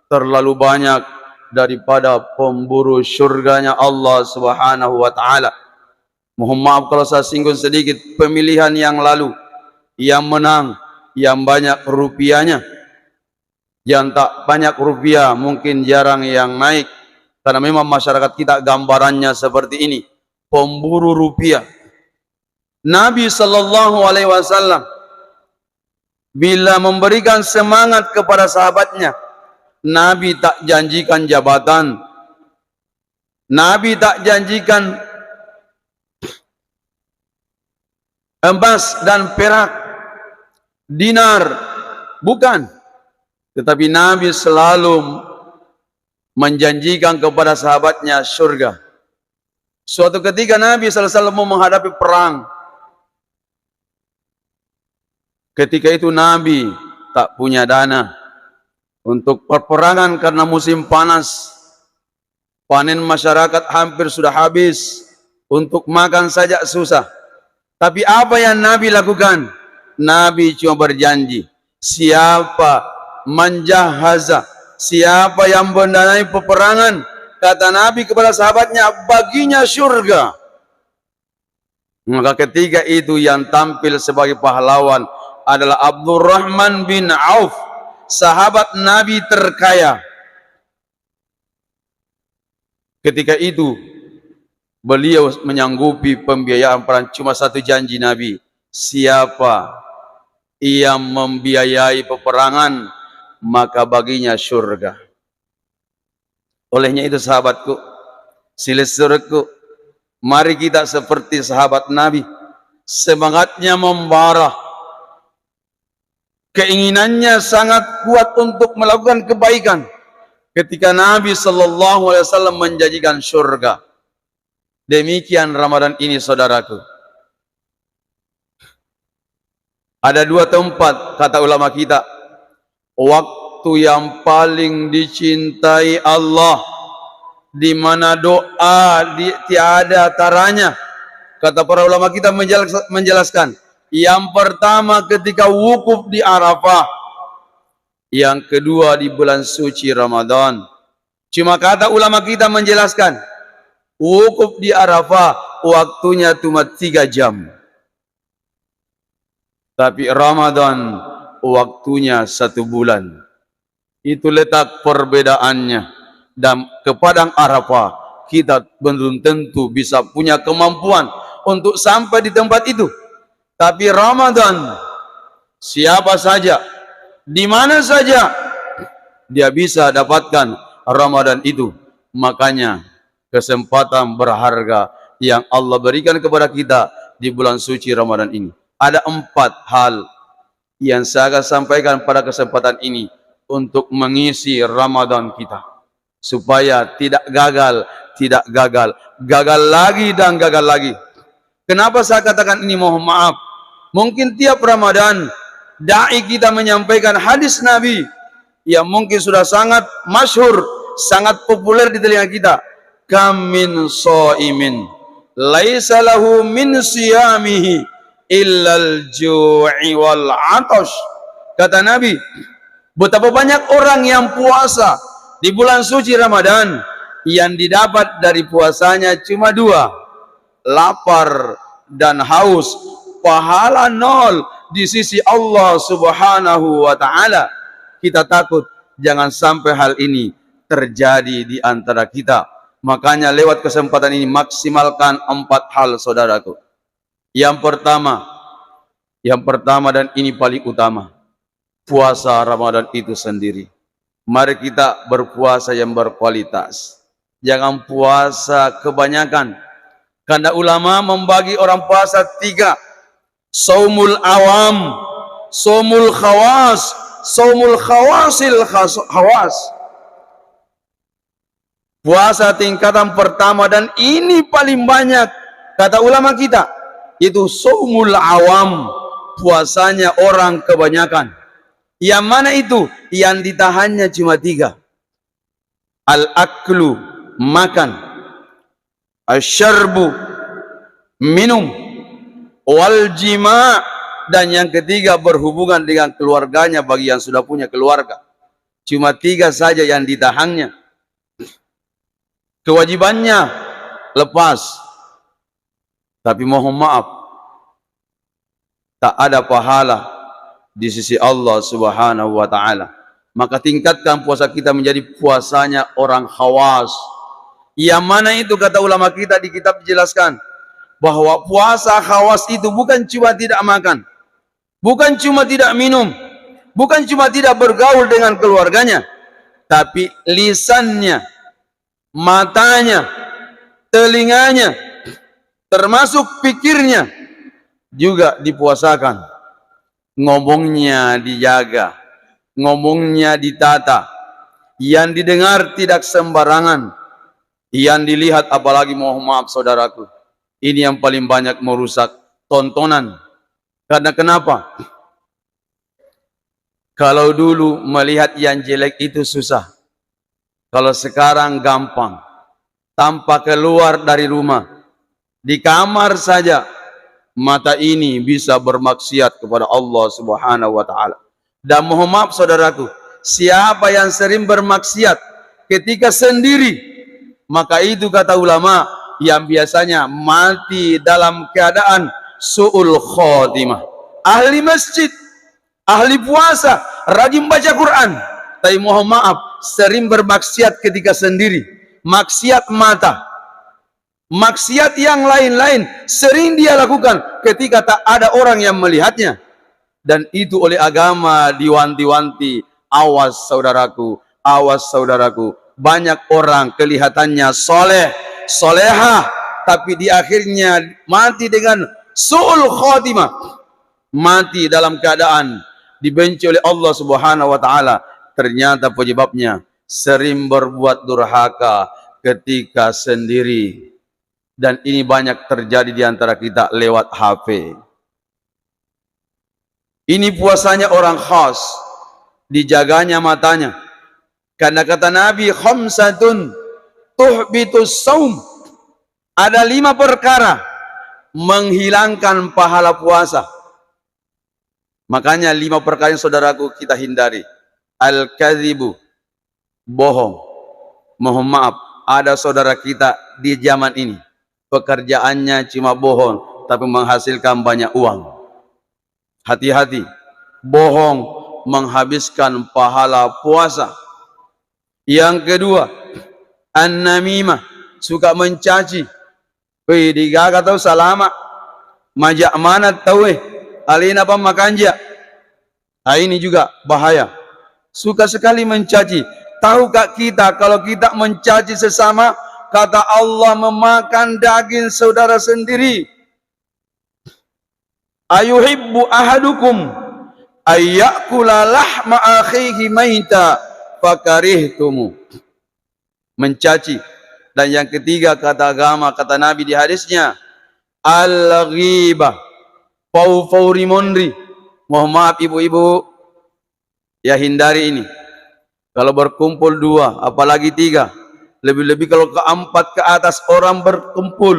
terlalu banyak daripada pemburu surganya Allah Subhanahu wa Ta'ala. Mohon maaf kalau saya singgung sedikit pemilihan yang lalu, yang menang, yang banyak rupiahnya. Yang tak banyak rupiah mungkin jarang yang naik, karena memang masyarakat kita gambarannya seperti ini, pemburu rupiah. Nabi Shallallahu Alaihi Wasallam bila memberikan semangat kepada sahabatnya, Nabi tak janjikan jabatan, Nabi tak janjikan emas dan perak, dinar, bukan. Tetapi Nabi selalu menjanjikan kepada sahabatnya surga. Suatu ketika Nabi sallallahu alaihi wasallam mau menghadapi perang. Ketika itu Nabi tak punya dana untuk peperangan karena musim panas. Panen masyarakat hampir sudah habis, untuk makan saja susah. Tapi apa yang Nabi lakukan? Nabi cuma berjanji, siapa man jahaza, siapa yang mendanai peperangan, kata Nabi kepada sahabatnya, baginya surga. Maka ketika itu yang tampil sebagai pahlawan adalah Abdurrahman bin Auf, sahabat Nabi terkaya. Ketika itu, beliau menyanggupi pembiayaan perang. Cuma satu janji Nabi, siapa yang membiayai peperangan, maka baginya surga. Olehnya itu, sahabatku, silessurekku, mari kita seperti sahabat Nabi, semangatnya membara, keinginannya sangat kuat untuk melakukan kebaikan. Ketika Nabi Shallallahu Alaihi Wasallam menjanjikan surga, demikian Ramadan ini, saudaraku. Ada dua tempat, kata ulama kita, waktu yang paling dicintai Allah, di mana doa di, tiada taranya. Kata para ulama kita menjelas-, menjelaskan, yang pertama ketika wukuf di Arafah, yang kedua di bulan suci Ramadan. Cuma kata ulama kita menjelaskan, wukuf di Arafah waktunya cuma tiga jam. Tapi Ramadan waktunya satu bulan. Itu letak perbedaannya. Dan ke Padang Arafah, kita belum tentu bisa punya kemampuan untuk sampai di tempat itu. Tapi Ramadan, siapa saja, di mana saja, dia bisa dapatkan Ramadan itu. Makanya, kesempatan berharga yang Allah berikan kepada kita di bulan suci Ramadan ini. Ada empat hal yang saya akan sampaikan pada kesempatan ini untuk mengisi Ramadan kita, supaya tidak gagal, tidak gagal, gagal lagi dan gagal lagi. Kenapa saya katakan ini? Mohon maaf, mungkin tiap Ramadan dai kita menyampaikan hadis Nabi yang mungkin sudah sangat masyhur, sangat populer di telinga kita. Kam min shaimin laisa lahu min siyamihi illal ju'i wal atash. Kata Nabi, betapa banyak orang yang puasa di bulan suci Ramadan, yang didapat dari puasanya cuma dua. lapar, dan haus, pahala nol di sisi Allah Subhanahu wa Ta'ala. Kita takut jangan sampai hal ini terjadi di antara kita. Makanya, lewat kesempatan ini, maksimalkan empat hal, saudaraku. Yang pertama, yang pertama dan ini paling utama, puasa Ramadan itu sendiri. Mari kita berpuasa yang berkualitas. Jangan puasa kebanyakan. Karena ulama membagi orang puasa tiga. Saumul awam, saumul khawas, saumul khawasil khas-, khawas. Puasa tingkatan pertama dan ini paling banyak, kata ulama kita, itu saumul awam, puasanya orang kebanyakan. Yang mana itu? Yang ditahannya cuma tiga. Al-aklu, makan. Asyarbu, minum. Wal jima, dan yang ketiga, berhubungan dengan keluarganya bagi yang sudah punya keluarga. Cuma tiga saja yang ditahannya. Kewajibannya lepas. Tapi mohon maaf, tak ada pahala di sisi Allah Subhanahu wa Ta'ala. Maka tingkatkan puasa kita menjadi puasanya orang khawas. Yang mana itu, kata ulama kita di kitab dijelaskan bahwa puasa khawas itu bukan cuma tidak makan, bukan cuma tidak minum, bukan cuma tidak bergaul dengan keluarganya, tapi lisannya, matanya, telinganya, termasuk pikirnya juga dipuasakan. Ngomongnya dijaga, ngomongnya ditata, yang didengar tidak sembarangan, yang dilihat apalagi, mohon maaf saudaraku, ini yang paling banyak merusak tontonan. Karena kenapa? Kalau dulu melihat yang jelek itu susah, kalau sekarang gampang. Tanpa keluar dari rumah, di kamar saja, mata ini bisa bermaksiat kepada Allah Subhanahu wa Ta'ala. Dan mohon maaf, saudaraku, siapa yang sering bermaksiat ketika sendiri, maka itu, kata ulama, yang biasanya mati dalam keadaan su'ul khotimah. Ahli masjid, ahli puasa, rajin baca Quran, tapi mohon maaf, sering bermaksiat ketika sendiri. Maksiat mata, maksiat yang lain-lain sering dia lakukan ketika tak ada orang yang melihatnya. Dan itu oleh agama diwanti-wanti. Awas, saudaraku, awas, saudaraku. Banyak orang kelihatannya soleh, solehah, tapi di akhirnya mati dengan su'ul khotimah. Mati dalam keadaan dibenci oleh Allah Subhanahu wa Ta'ala. Ternyata penyebabnya sering berbuat durhaka ketika sendiri. Dan ini banyak terjadi di antara kita lewat H P. Ini puasanya orang khas, dijaganya matanya. Karena kata Nabi, "Khamsatun tuhbitus saum." Ada lima perkara menghilangkan pahala puasa. Makanya lima perkara yang, saudaraku, kita hindari. Al-kadhibu, bohong. Mohon maaf, ada saudara kita di zaman ini, pekerjaannya cuma bohong, tapi menghasilkan banyak uang. Hati-hati, bohong menghabiskan pahala puasa. Yang kedua, an-namimah, suka mencaci. "Wei, degaga tau salama, maja' maneng tauwe, alena pa makanja." Nah, ini juga bahaya. Suka sekali mencaci. Tahukah kita, kalau kita mencaci sesama, kata Allah memakan daging saudara sendiri. "Ayuhibbu ahadukum ayyakula lahma akhihi maita fakarihtumu." Mencaci. Dan yang ketiga, kata agama, kata Nabi di hadisnya, al-ghibah. Fau-fau rimonri. Mohon maaf, ibu-ibu, ya, hindari ini. Kalau berkumpul dua, apalagi tiga, lebih-lebih kalau keempat ke atas orang berkumpul,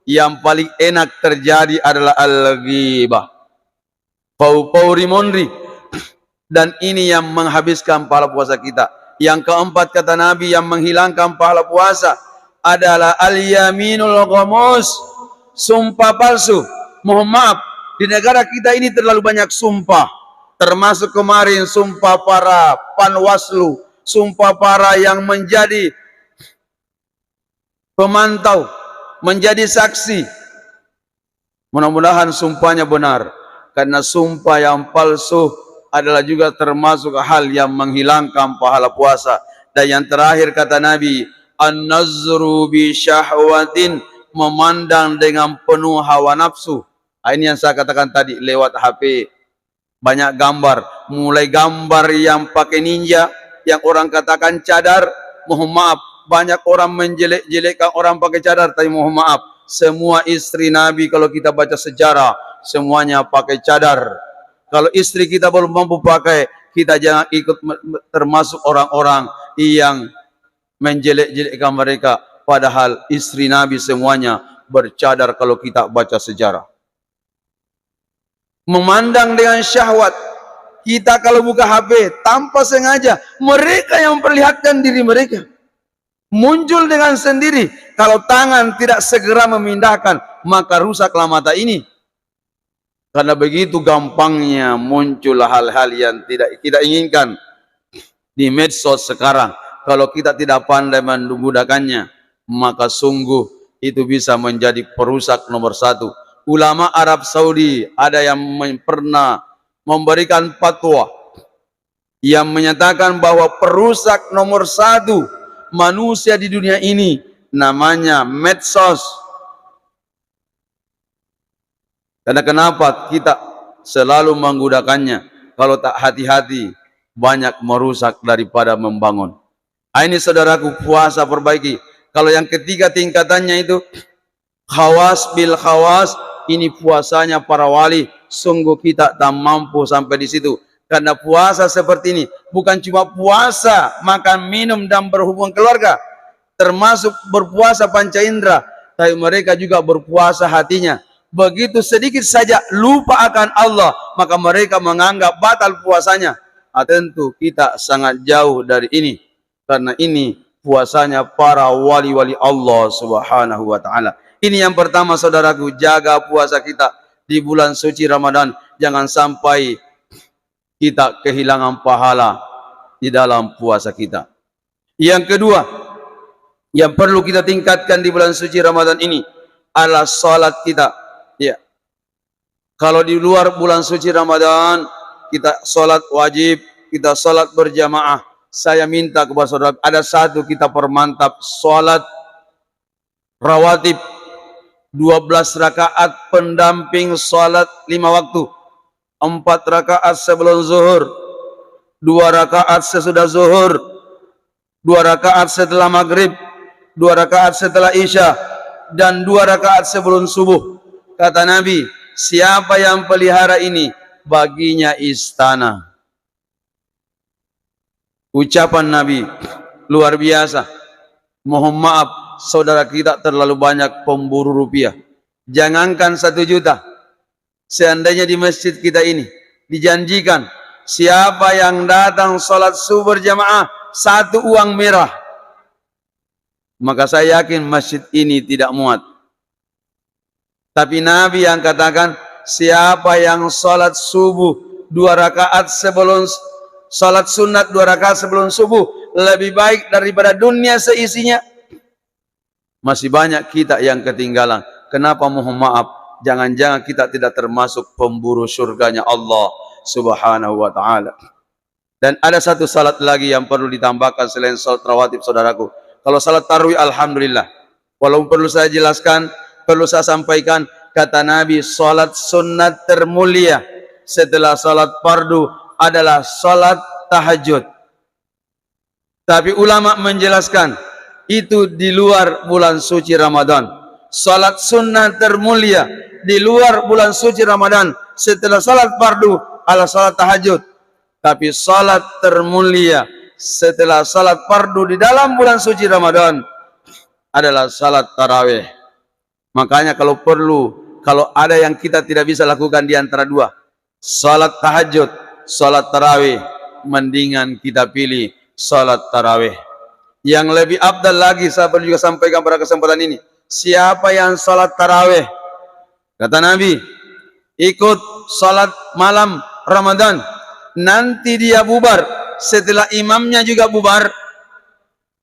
yang paling enak terjadi adalah al-ghibah. Pau-pau rimonri. Dan ini yang menghabiskan pahala puasa kita. Yang keempat, kata Nabi, yang menghilangkan pahala puasa adalah al-yaminul ghamus. Sumpah palsu. Mohon maaf, di negara kita ini terlalu banyak sumpah. Termasuk kemarin sumpah para panwaslu, sumpah para yang menjadi pemantau, menjadi saksi. Mudah-mudahan sumpahnya benar, karena sumpah yang palsu adalah juga termasuk hal yang menghilangkan pahala puasa. Dan yang terakhir, kata Nabi, "An-nazru bi syahwatin," memandang dengan penuh hawa nafsu. Ah, ini yang saya katakan tadi, lewat H P, banyak gambar, mulai gambar yang pakai ninja, yang orang katakan cadar, mohon maaf, banyak orang menjelek-jelekkan orang pakai cadar, tapi mohon maaf, semua istri Nabi, kalau kita baca sejarah, semuanya pakai cadar. Kalau istri kita belum mampu pakai, kita jangan ikut me-, me-, termasuk orang-orang yang menjelek-jelekkan mereka, padahal istri Nabi semuanya bercadar kalau kita baca sejarah. Memandang dengan syahwat. Kita kalau buka H P tanpa sengaja, mereka yang memperlihatkan diri mereka. Muncul dengan sendiri. Kalau tangan tidak segera memindahkan, maka rusaklah mata ini. Karena begitu gampangnya muncul hal-hal yang tidak kita inginkan di medsos sekarang. Kalau kita tidak pandai menggunakannya, maka sungguh itu bisa menjadi perusak nomor satu. Ulama Arab Saudi ada yang men-, pernah memberikan fatwa yang menyatakan bahwa perusak nomor satu manusia di dunia ini namanya medsos. Karena kenapa kita selalu menggunakannya? Kalau tak hati-hati, banyak merusak daripada membangun. Ah, ini saudaraku, puasa perbaiki. Kalau yang ketiga tingkatannya itu, khawas bil khawas, ini puasanya para wali. Sungguh kita tak mampu sampai di situ. Karena puasa seperti ini bukan cuma puasa, makan, minum, dan berhubungan keluarga, termasuk berpuasa panca indera, tapi mereka juga berpuasa hatinya. Begitu sedikit saja lupa akan Allah, maka mereka menganggap batal puasanya. Ah, tentu kita sangat jauh dari ini, karena ini puasanya para wali-wali Allah Subhanahu wa Ta'ala. Ini yang pertama, saudaraku, jaga puasa kita di bulan suci Ramadan. Jangan sampai kita kehilangan pahala di dalam puasa kita. Yang kedua, yang perlu kita tingkatkan di bulan suci Ramadan ini adalah salat kita. Ya. Kalau di luar bulan suci Ramadan, kita salat wajib, kita salat berjamaah. Saya minta kepada saudara, ada satu kita permantap, salat rawatib, dua belas rakaat pendamping salat lima waktu, empat rakaat sebelum zuhur, dua rakaat sesudah zuhur, dua rakaat setelah maghrib, dua rakaat setelah isya, dan dua rakaat sebelum subuh. Kata Nabi, "Siapa yang pelihara ini, baginya istana." Ucapan Nabi luar biasa. Mohon maaf, saudara kita terlalu banyak pemburu rupiah. Jangankan satu juta, seandainya di masjid kita ini dijanjikan, siapa yang datang salat subuh berjamaah, satu uang merah, maka saya yakin masjid ini tidak muat. Tapi Nabi yang katakan, siapa yang salat subuh dua rakaat sebelum, salat sunat dua rakaat sebelum subuh lebih baik daripada dunia seisinya, masih banyak kita yang ketinggalan. Kenapa? Mohon maaf, jangan-jangan kita tidak termasuk pemburu surganya Allah Subhanahu wa Ta'ala. Dan ada satu salat lagi yang perlu ditambahkan selain salat rawatib, saudaraku. Kalau salat tarawih, alhamdulillah. Walaupun perlu saya jelaskan, perlu saya sampaikan, kata Nabi, salat sunat termulia setelah salat fardu adalah salat tahajud. Tapi ulama menjelaskan, itu di luar bulan suci Ramadan. Salat sunnah termulia di luar bulan suci Ramadan setelah salat fardu adalah salat tahajud. Tapi salat termulia setelah salat fardu di dalam bulan suci Ramadan adalah salat tarawih. Makanya kalau perlu, kalau ada yang kita tidak bisa lakukan di antara dua, salat tahajud, salat tarawih, mendingan kita pilih salat tarawih. Yang lebih afdal lagi, saya perlu juga sampaikan pada kesempatan ini, siapa yang salat tarawih Kata Nabi, ikut salat malam Ramadan. Nanti dia bubar, setelah imamnya juga bubar,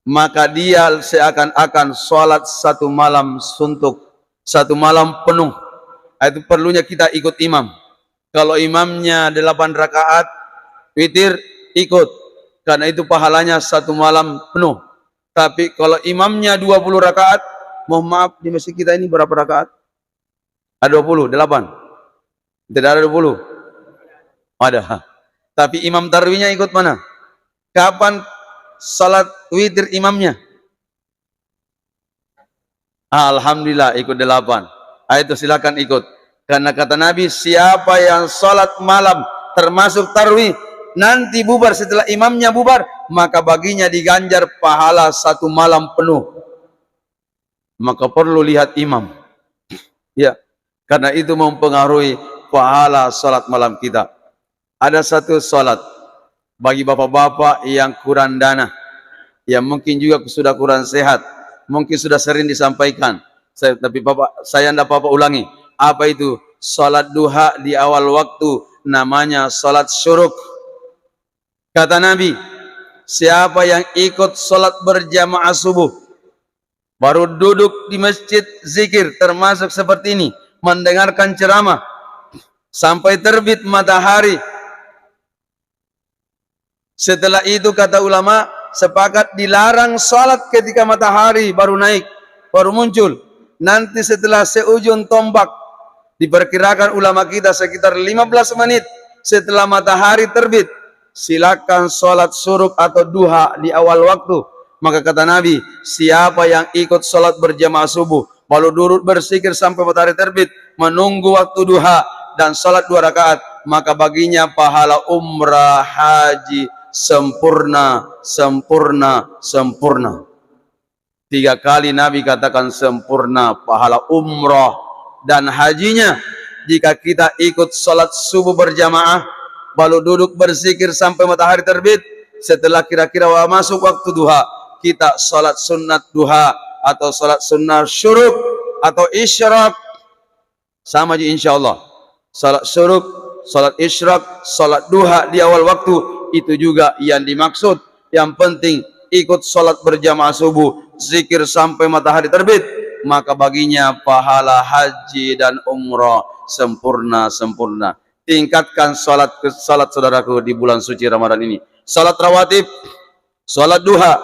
maka dia seakan-akan salat satu malam suntuk, satu malam penuh. Itu perlunya kita ikut imam. Kalau imamnya delapan rakaat witir, ikut. Karena itu pahalanya satu malam penuh. Tapi kalau imamnya dua puluh rakaat, mohon maaf, di masjid kita ini berapa rakaat? Ada dua puluh, delapan. Tidak ada dua puluh. Ada. Tapi imam tarwihnya ikut mana? Kapan salat witir imamnya? Alhamdulillah, ikut delapan. Ah, itu silakan ikut. Karena kata Nabi, siapa yang salat malam termasuk tarwih, nanti bubar, setelah imamnya bubar, maka baginya diganjar pahala satu malam penuh. Maka perlu lihat imam. Ya, karena itu mempengaruhi pahala salat malam kita. Ada satu salat bagi bapak-bapak yang kurang dana, yang mungkin juga sudah kurang sehat, mungkin sudah sering disampaikan. Saya, tapi Bapak, saya ndak apa-apa ulangi. Apa itu? Salat duha di awal waktu, namanya salat syuruk. Kata Nabi, siapa yang ikut salat berjamaah subuh, baru duduk di masjid zikir, termasuk seperti ini, mendengarkan ceramah sampai terbit matahari. Setelah itu, kata ulama, sepakat dilarang salat ketika matahari baru naik, baru muncul. Nanti setelah seujung tombak, diperkirakan ulama kita sekitar lima belas menit setelah matahari terbit, silakan salat syuruk atau duha di awal waktu. Maka kata Nabi, siapa yang ikut salat berjamaah subuh, balu durut bersikir sampai matahari terbit, menunggu waktu duha, dan salat dua rakaat, maka baginya pahala umrah haji sempurna, sempurna, sempurna. Tiga kali Nabi katakan sempurna pahala umrah dan hajinya jika kita ikut salat subuh berjamaah, balu duduk bersikir sampai matahari terbit, setelah kira-kira wa-, masuk waktu duha, kita salat sunat duha atau salat sunnah syuruk atau isyraq. Sama ji, insya Allah. Salat syuruk, salat isyraq, salat duha di awal waktu, itu juga yang dimaksud. Yang penting ikut salat berjamaah subuh, zikir sampai matahari terbit, maka baginya pahala haji dan umrah sempurna-sempurna. Tingkatkan salat, salat saudaraku di bulan suci Ramadan ini. Salat rawatib, salat duha,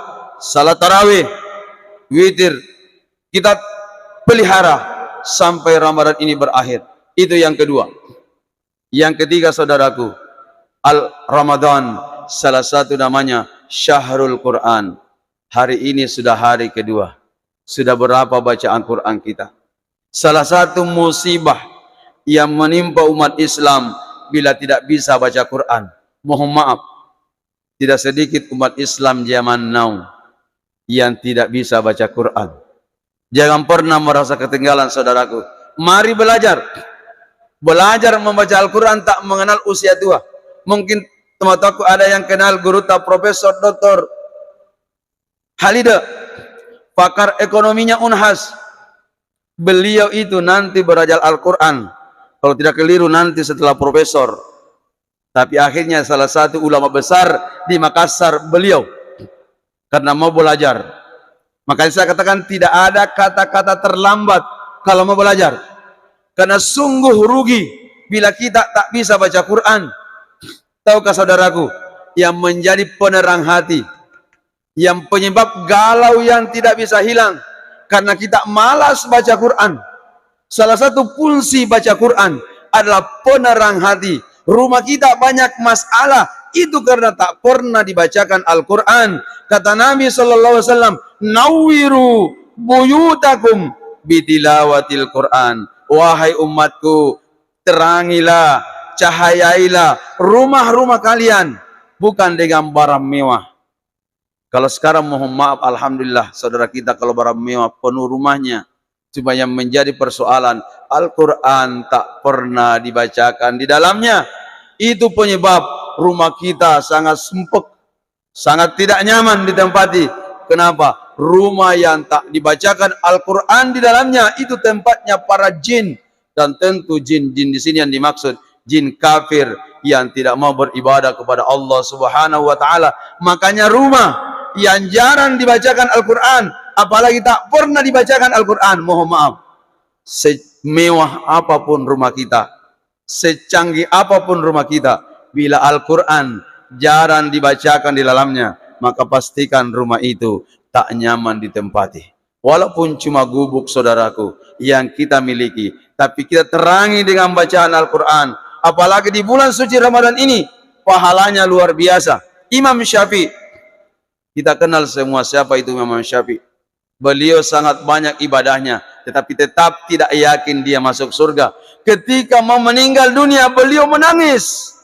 salat tarawih, witir, kita pelihara sampai Ramadan ini berakhir. Itu yang kedua. Yang ketiga, saudaraku, al Ramadan, salah satu namanya syahrul Quran. Hari ini sudah hari kedua. Sudah berapa bacaan Quran kita? Salah satu musibah yang menimpa umat Islam bila tidak bisa baca Quran. Mohon maaf, tidak sedikit umat Islam zaman now yang tidak bisa baca Quran. Jangan pernah merasa ketinggalan, saudaraku. Mari belajar. Belajar membaca Al-Quran tak mengenal usia tua. Mungkin teman-temanku ada yang kenal guru ta Profesor Doktor Halide, pakar ekonominya Unhas. Beliau itu nanti belajar Al-Quran. Kalau tidak keliru, nanti setelah profesor. Tapi akhirnya salah satu ulama besar di Makassar beliau, karena mau belajar. Makanya saya katakan tidak ada kata-kata terlambat kalau mau belajar. Karena sungguh rugi bila kita tak bisa baca Quran. Tahukah, saudaraku, yang menjadi penerang hati, yang penyebab galau yang tidak bisa hilang karena kita malas baca Quran? Salah satu fungsi baca Quran adalah penerang hati. Rumah kita banyak masalah, itu karena tak pernah dibacakan Al-Quran. Kata Nabi sallallahu alaihi wasallam, "Nawwiru buyutakum bitilawatil Quran." Wahai umatku, terangilah, cahayailah rumah-rumah kalian, bukan dengan barang mewah. Kalau sekarang, mohon maaf, alhamdulillah, saudara kita kalau barang mewah penuh rumahnya. Cuma yang menjadi persoalan, Al-Quran tak pernah dibacakan di dalamnya. Itu penyebab rumah kita sangat sempit, sangat tidak nyaman ditempati. Kenapa? Rumah yang tak dibacakan Al-Quran di dalamnya, itu tempatnya para jin. Dan tentu jin-jin di sini yang dimaksud jin kafir yang tidak mau beribadah kepada Allah Subhanahu wa Ta'ala. Makanya rumah yang jarang dibacakan Al-Quran, apalagi tak pernah dibacakan Al-Quran, mohon maaf, semewah apapun rumah kita, secanggih apapun rumah kita, bila Al-Quran jarang dibacakan di dalamnya, maka pastikan rumah itu tak nyaman ditempati. Walaupun cuma gubuk, saudaraku, yang kita miliki, tapi kita terangi dengan bacaan Al-Quran. Apalagi di bulan suci Ramadan ini, pahalanya luar biasa. Imam Syafi'i, kita kenal semua siapa itu Imam Syafi'i. Beliau sangat banyak ibadahnya, tetapi tetap tidak yakin dia masuk surga. Ketika mau meninggal dunia, beliau menangis.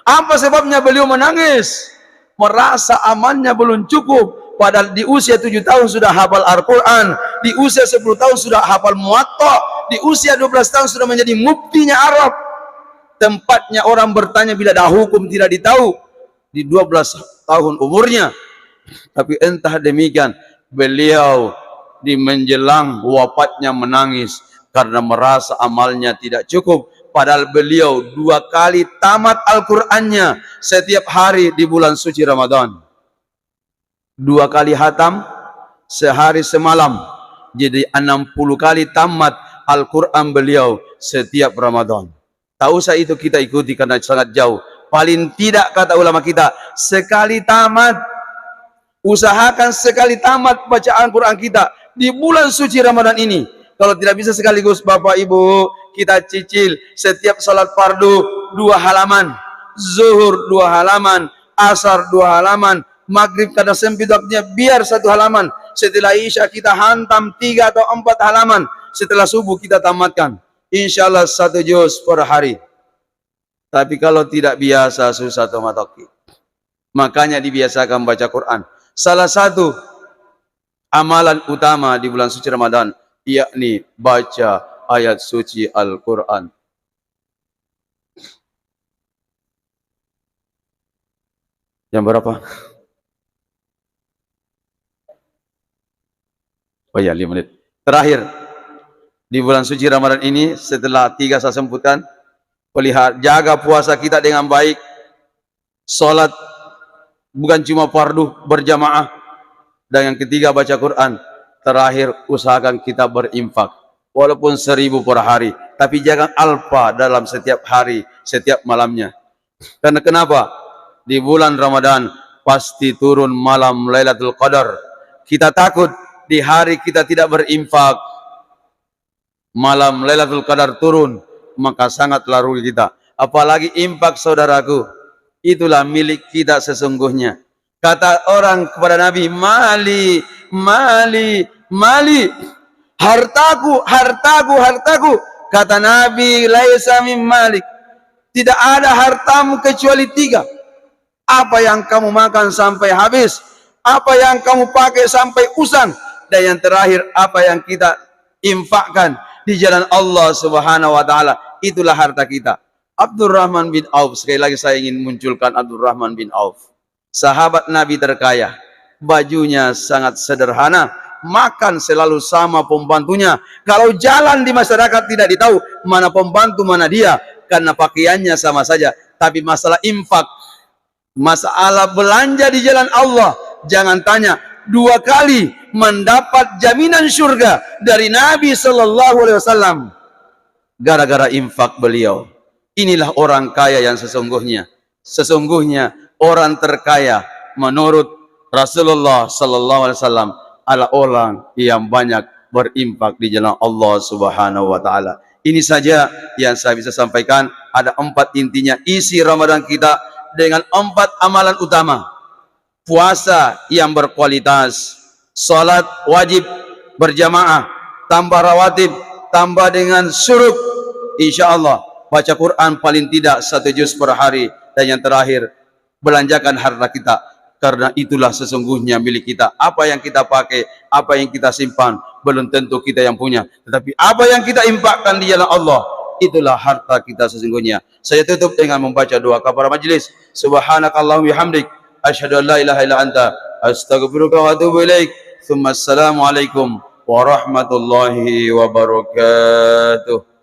Apa sebabnya beliau menangis? Merasa amalnya belum cukup. Padahal di usia tujuh tahun sudah hafal Al-Quran, di usia sepuluh tahun sudah hafal Muwatta, di usia dua belas tahun sudah menjadi muftinya Arab. Tempatnya orang bertanya bila ada hukum tidak ditahu. Di dua belas tahun umurnya. Tapi entah demikian, beliau di menjelang wafatnya menangis karena merasa amalnya tidak cukup. Padahal beliau dua kali tamat Al-Qur'annya setiap hari di bulan suci Ramadan. Dua kali hatam sehari semalam. Jadi enam puluh kali tamat Al-Qur'an beliau setiap Ramadan. Tak usah itu kita ikuti karena sangat jauh. Paling tidak, kata ulama kita, sekali tamat. Usahakan sekali tamat bacaan Quran kita di bulan suci Ramadan ini. Kalau tidak bisa sekaligus, Bapak Ibu, kita cicil setiap salat fardu dua halaman, zuhur dua halaman, asar dua halaman, maghrib karena sempit waktunya biar satu halaman. Setelah isya kita hantam tiga atau empat halaman. Setelah subuh kita tamatkan. Insya Allah satu juz per hari. Tapi kalau tidak biasa, susah to matoki. Makanya dibiasakan baca Quran. Salah satu amalan utama di bulan suci Ramadan, yakni baca ayat suci Al-Quran. Jam berapa? Oh ya, lima menit. Terakhir, di bulan suci Ramadan ini, setelah tiga saya sebutkan, pelihara, jaga puasa kita dengan baik, sholat bukan cuma fardu berjamaah, dan yang ketiga baca Quran. Terakhir, usahakan kita berinfak, walaupun seribu per hari, tapi jangan alpa dalam setiap hari, setiap malamnya. Karena kenapa? Di bulan Ramadan pasti turun malam Lailatul Qadar. Kita takut di hari kita tidak berinfak, malam Lailatul Qadar turun, maka sangatlah rugi kita. Apalagi infak, saudaraku, itulah milik kita sesungguhnya. Kata orang kepada Nabi, "Mali, mali, mali. Hartaku, hartaku, hartaku." Kata Nabi, "Laisa min malik." Tidak ada hartamu kecuali tiga. Apa yang kamu makan sampai habis, apa yang kamu pakai sampai usang, dan yang terakhir, apa yang kita infakkan di jalan Allah Subhanahu wa Ta'ala. Itulah harta kita. Abdurrahman bin Auf, sekali lagi saya ingin munculkan Abdurrahman bin Auf. Sahabat Nabi terkaya, bajunya sangat sederhana, makan selalu sama pembantunya. Kalau jalan di masyarakat tidak ditahu mana pembantu, mana dia, karena pakaiannya sama saja. Tapi masalah infak, masalah belanja di jalan Allah, jangan tanya, dua kali mendapat jaminan surga dari Nabi Sallallahu Alaihi Wasallam gara-gara infak beliau. Inilah orang kaya yang sesungguhnya. Sesungguhnya orang terkaya menurut Rasulullah Sallallahu Alaihi Wasallam adalah orang yang banyak berinfak di jalan Allah Subhanahu wa Ta'ala. Ini saja yang saya bisa sampaikan. Ada empat intinya isi Ramadan kita dengan empat amalan utama. Puasa yang berkualitas, salat wajib berjamaah, tambah rawatib, tambah dengan syuruk. Insya Allah, baca Quran paling tidak satu juz per hari. Dan yang terakhir, belanjakan harta kita, karena itulah sesungguhnya milik kita. Apa yang kita pakai, apa yang kita simpan, belum tentu kita yang punya. Tetapi apa yang kita infakkan di jalan Allah, itulah harta kita sesungguhnya. Saya tutup dengan membaca doa kafaratul majlis. Subhanakallahumma bihamdik, asyhadu an la ilaha illa anta, astaghfiruka wa atubu ilaik. Tsumma assalamualaikum warahmatullahi wabarakatuh.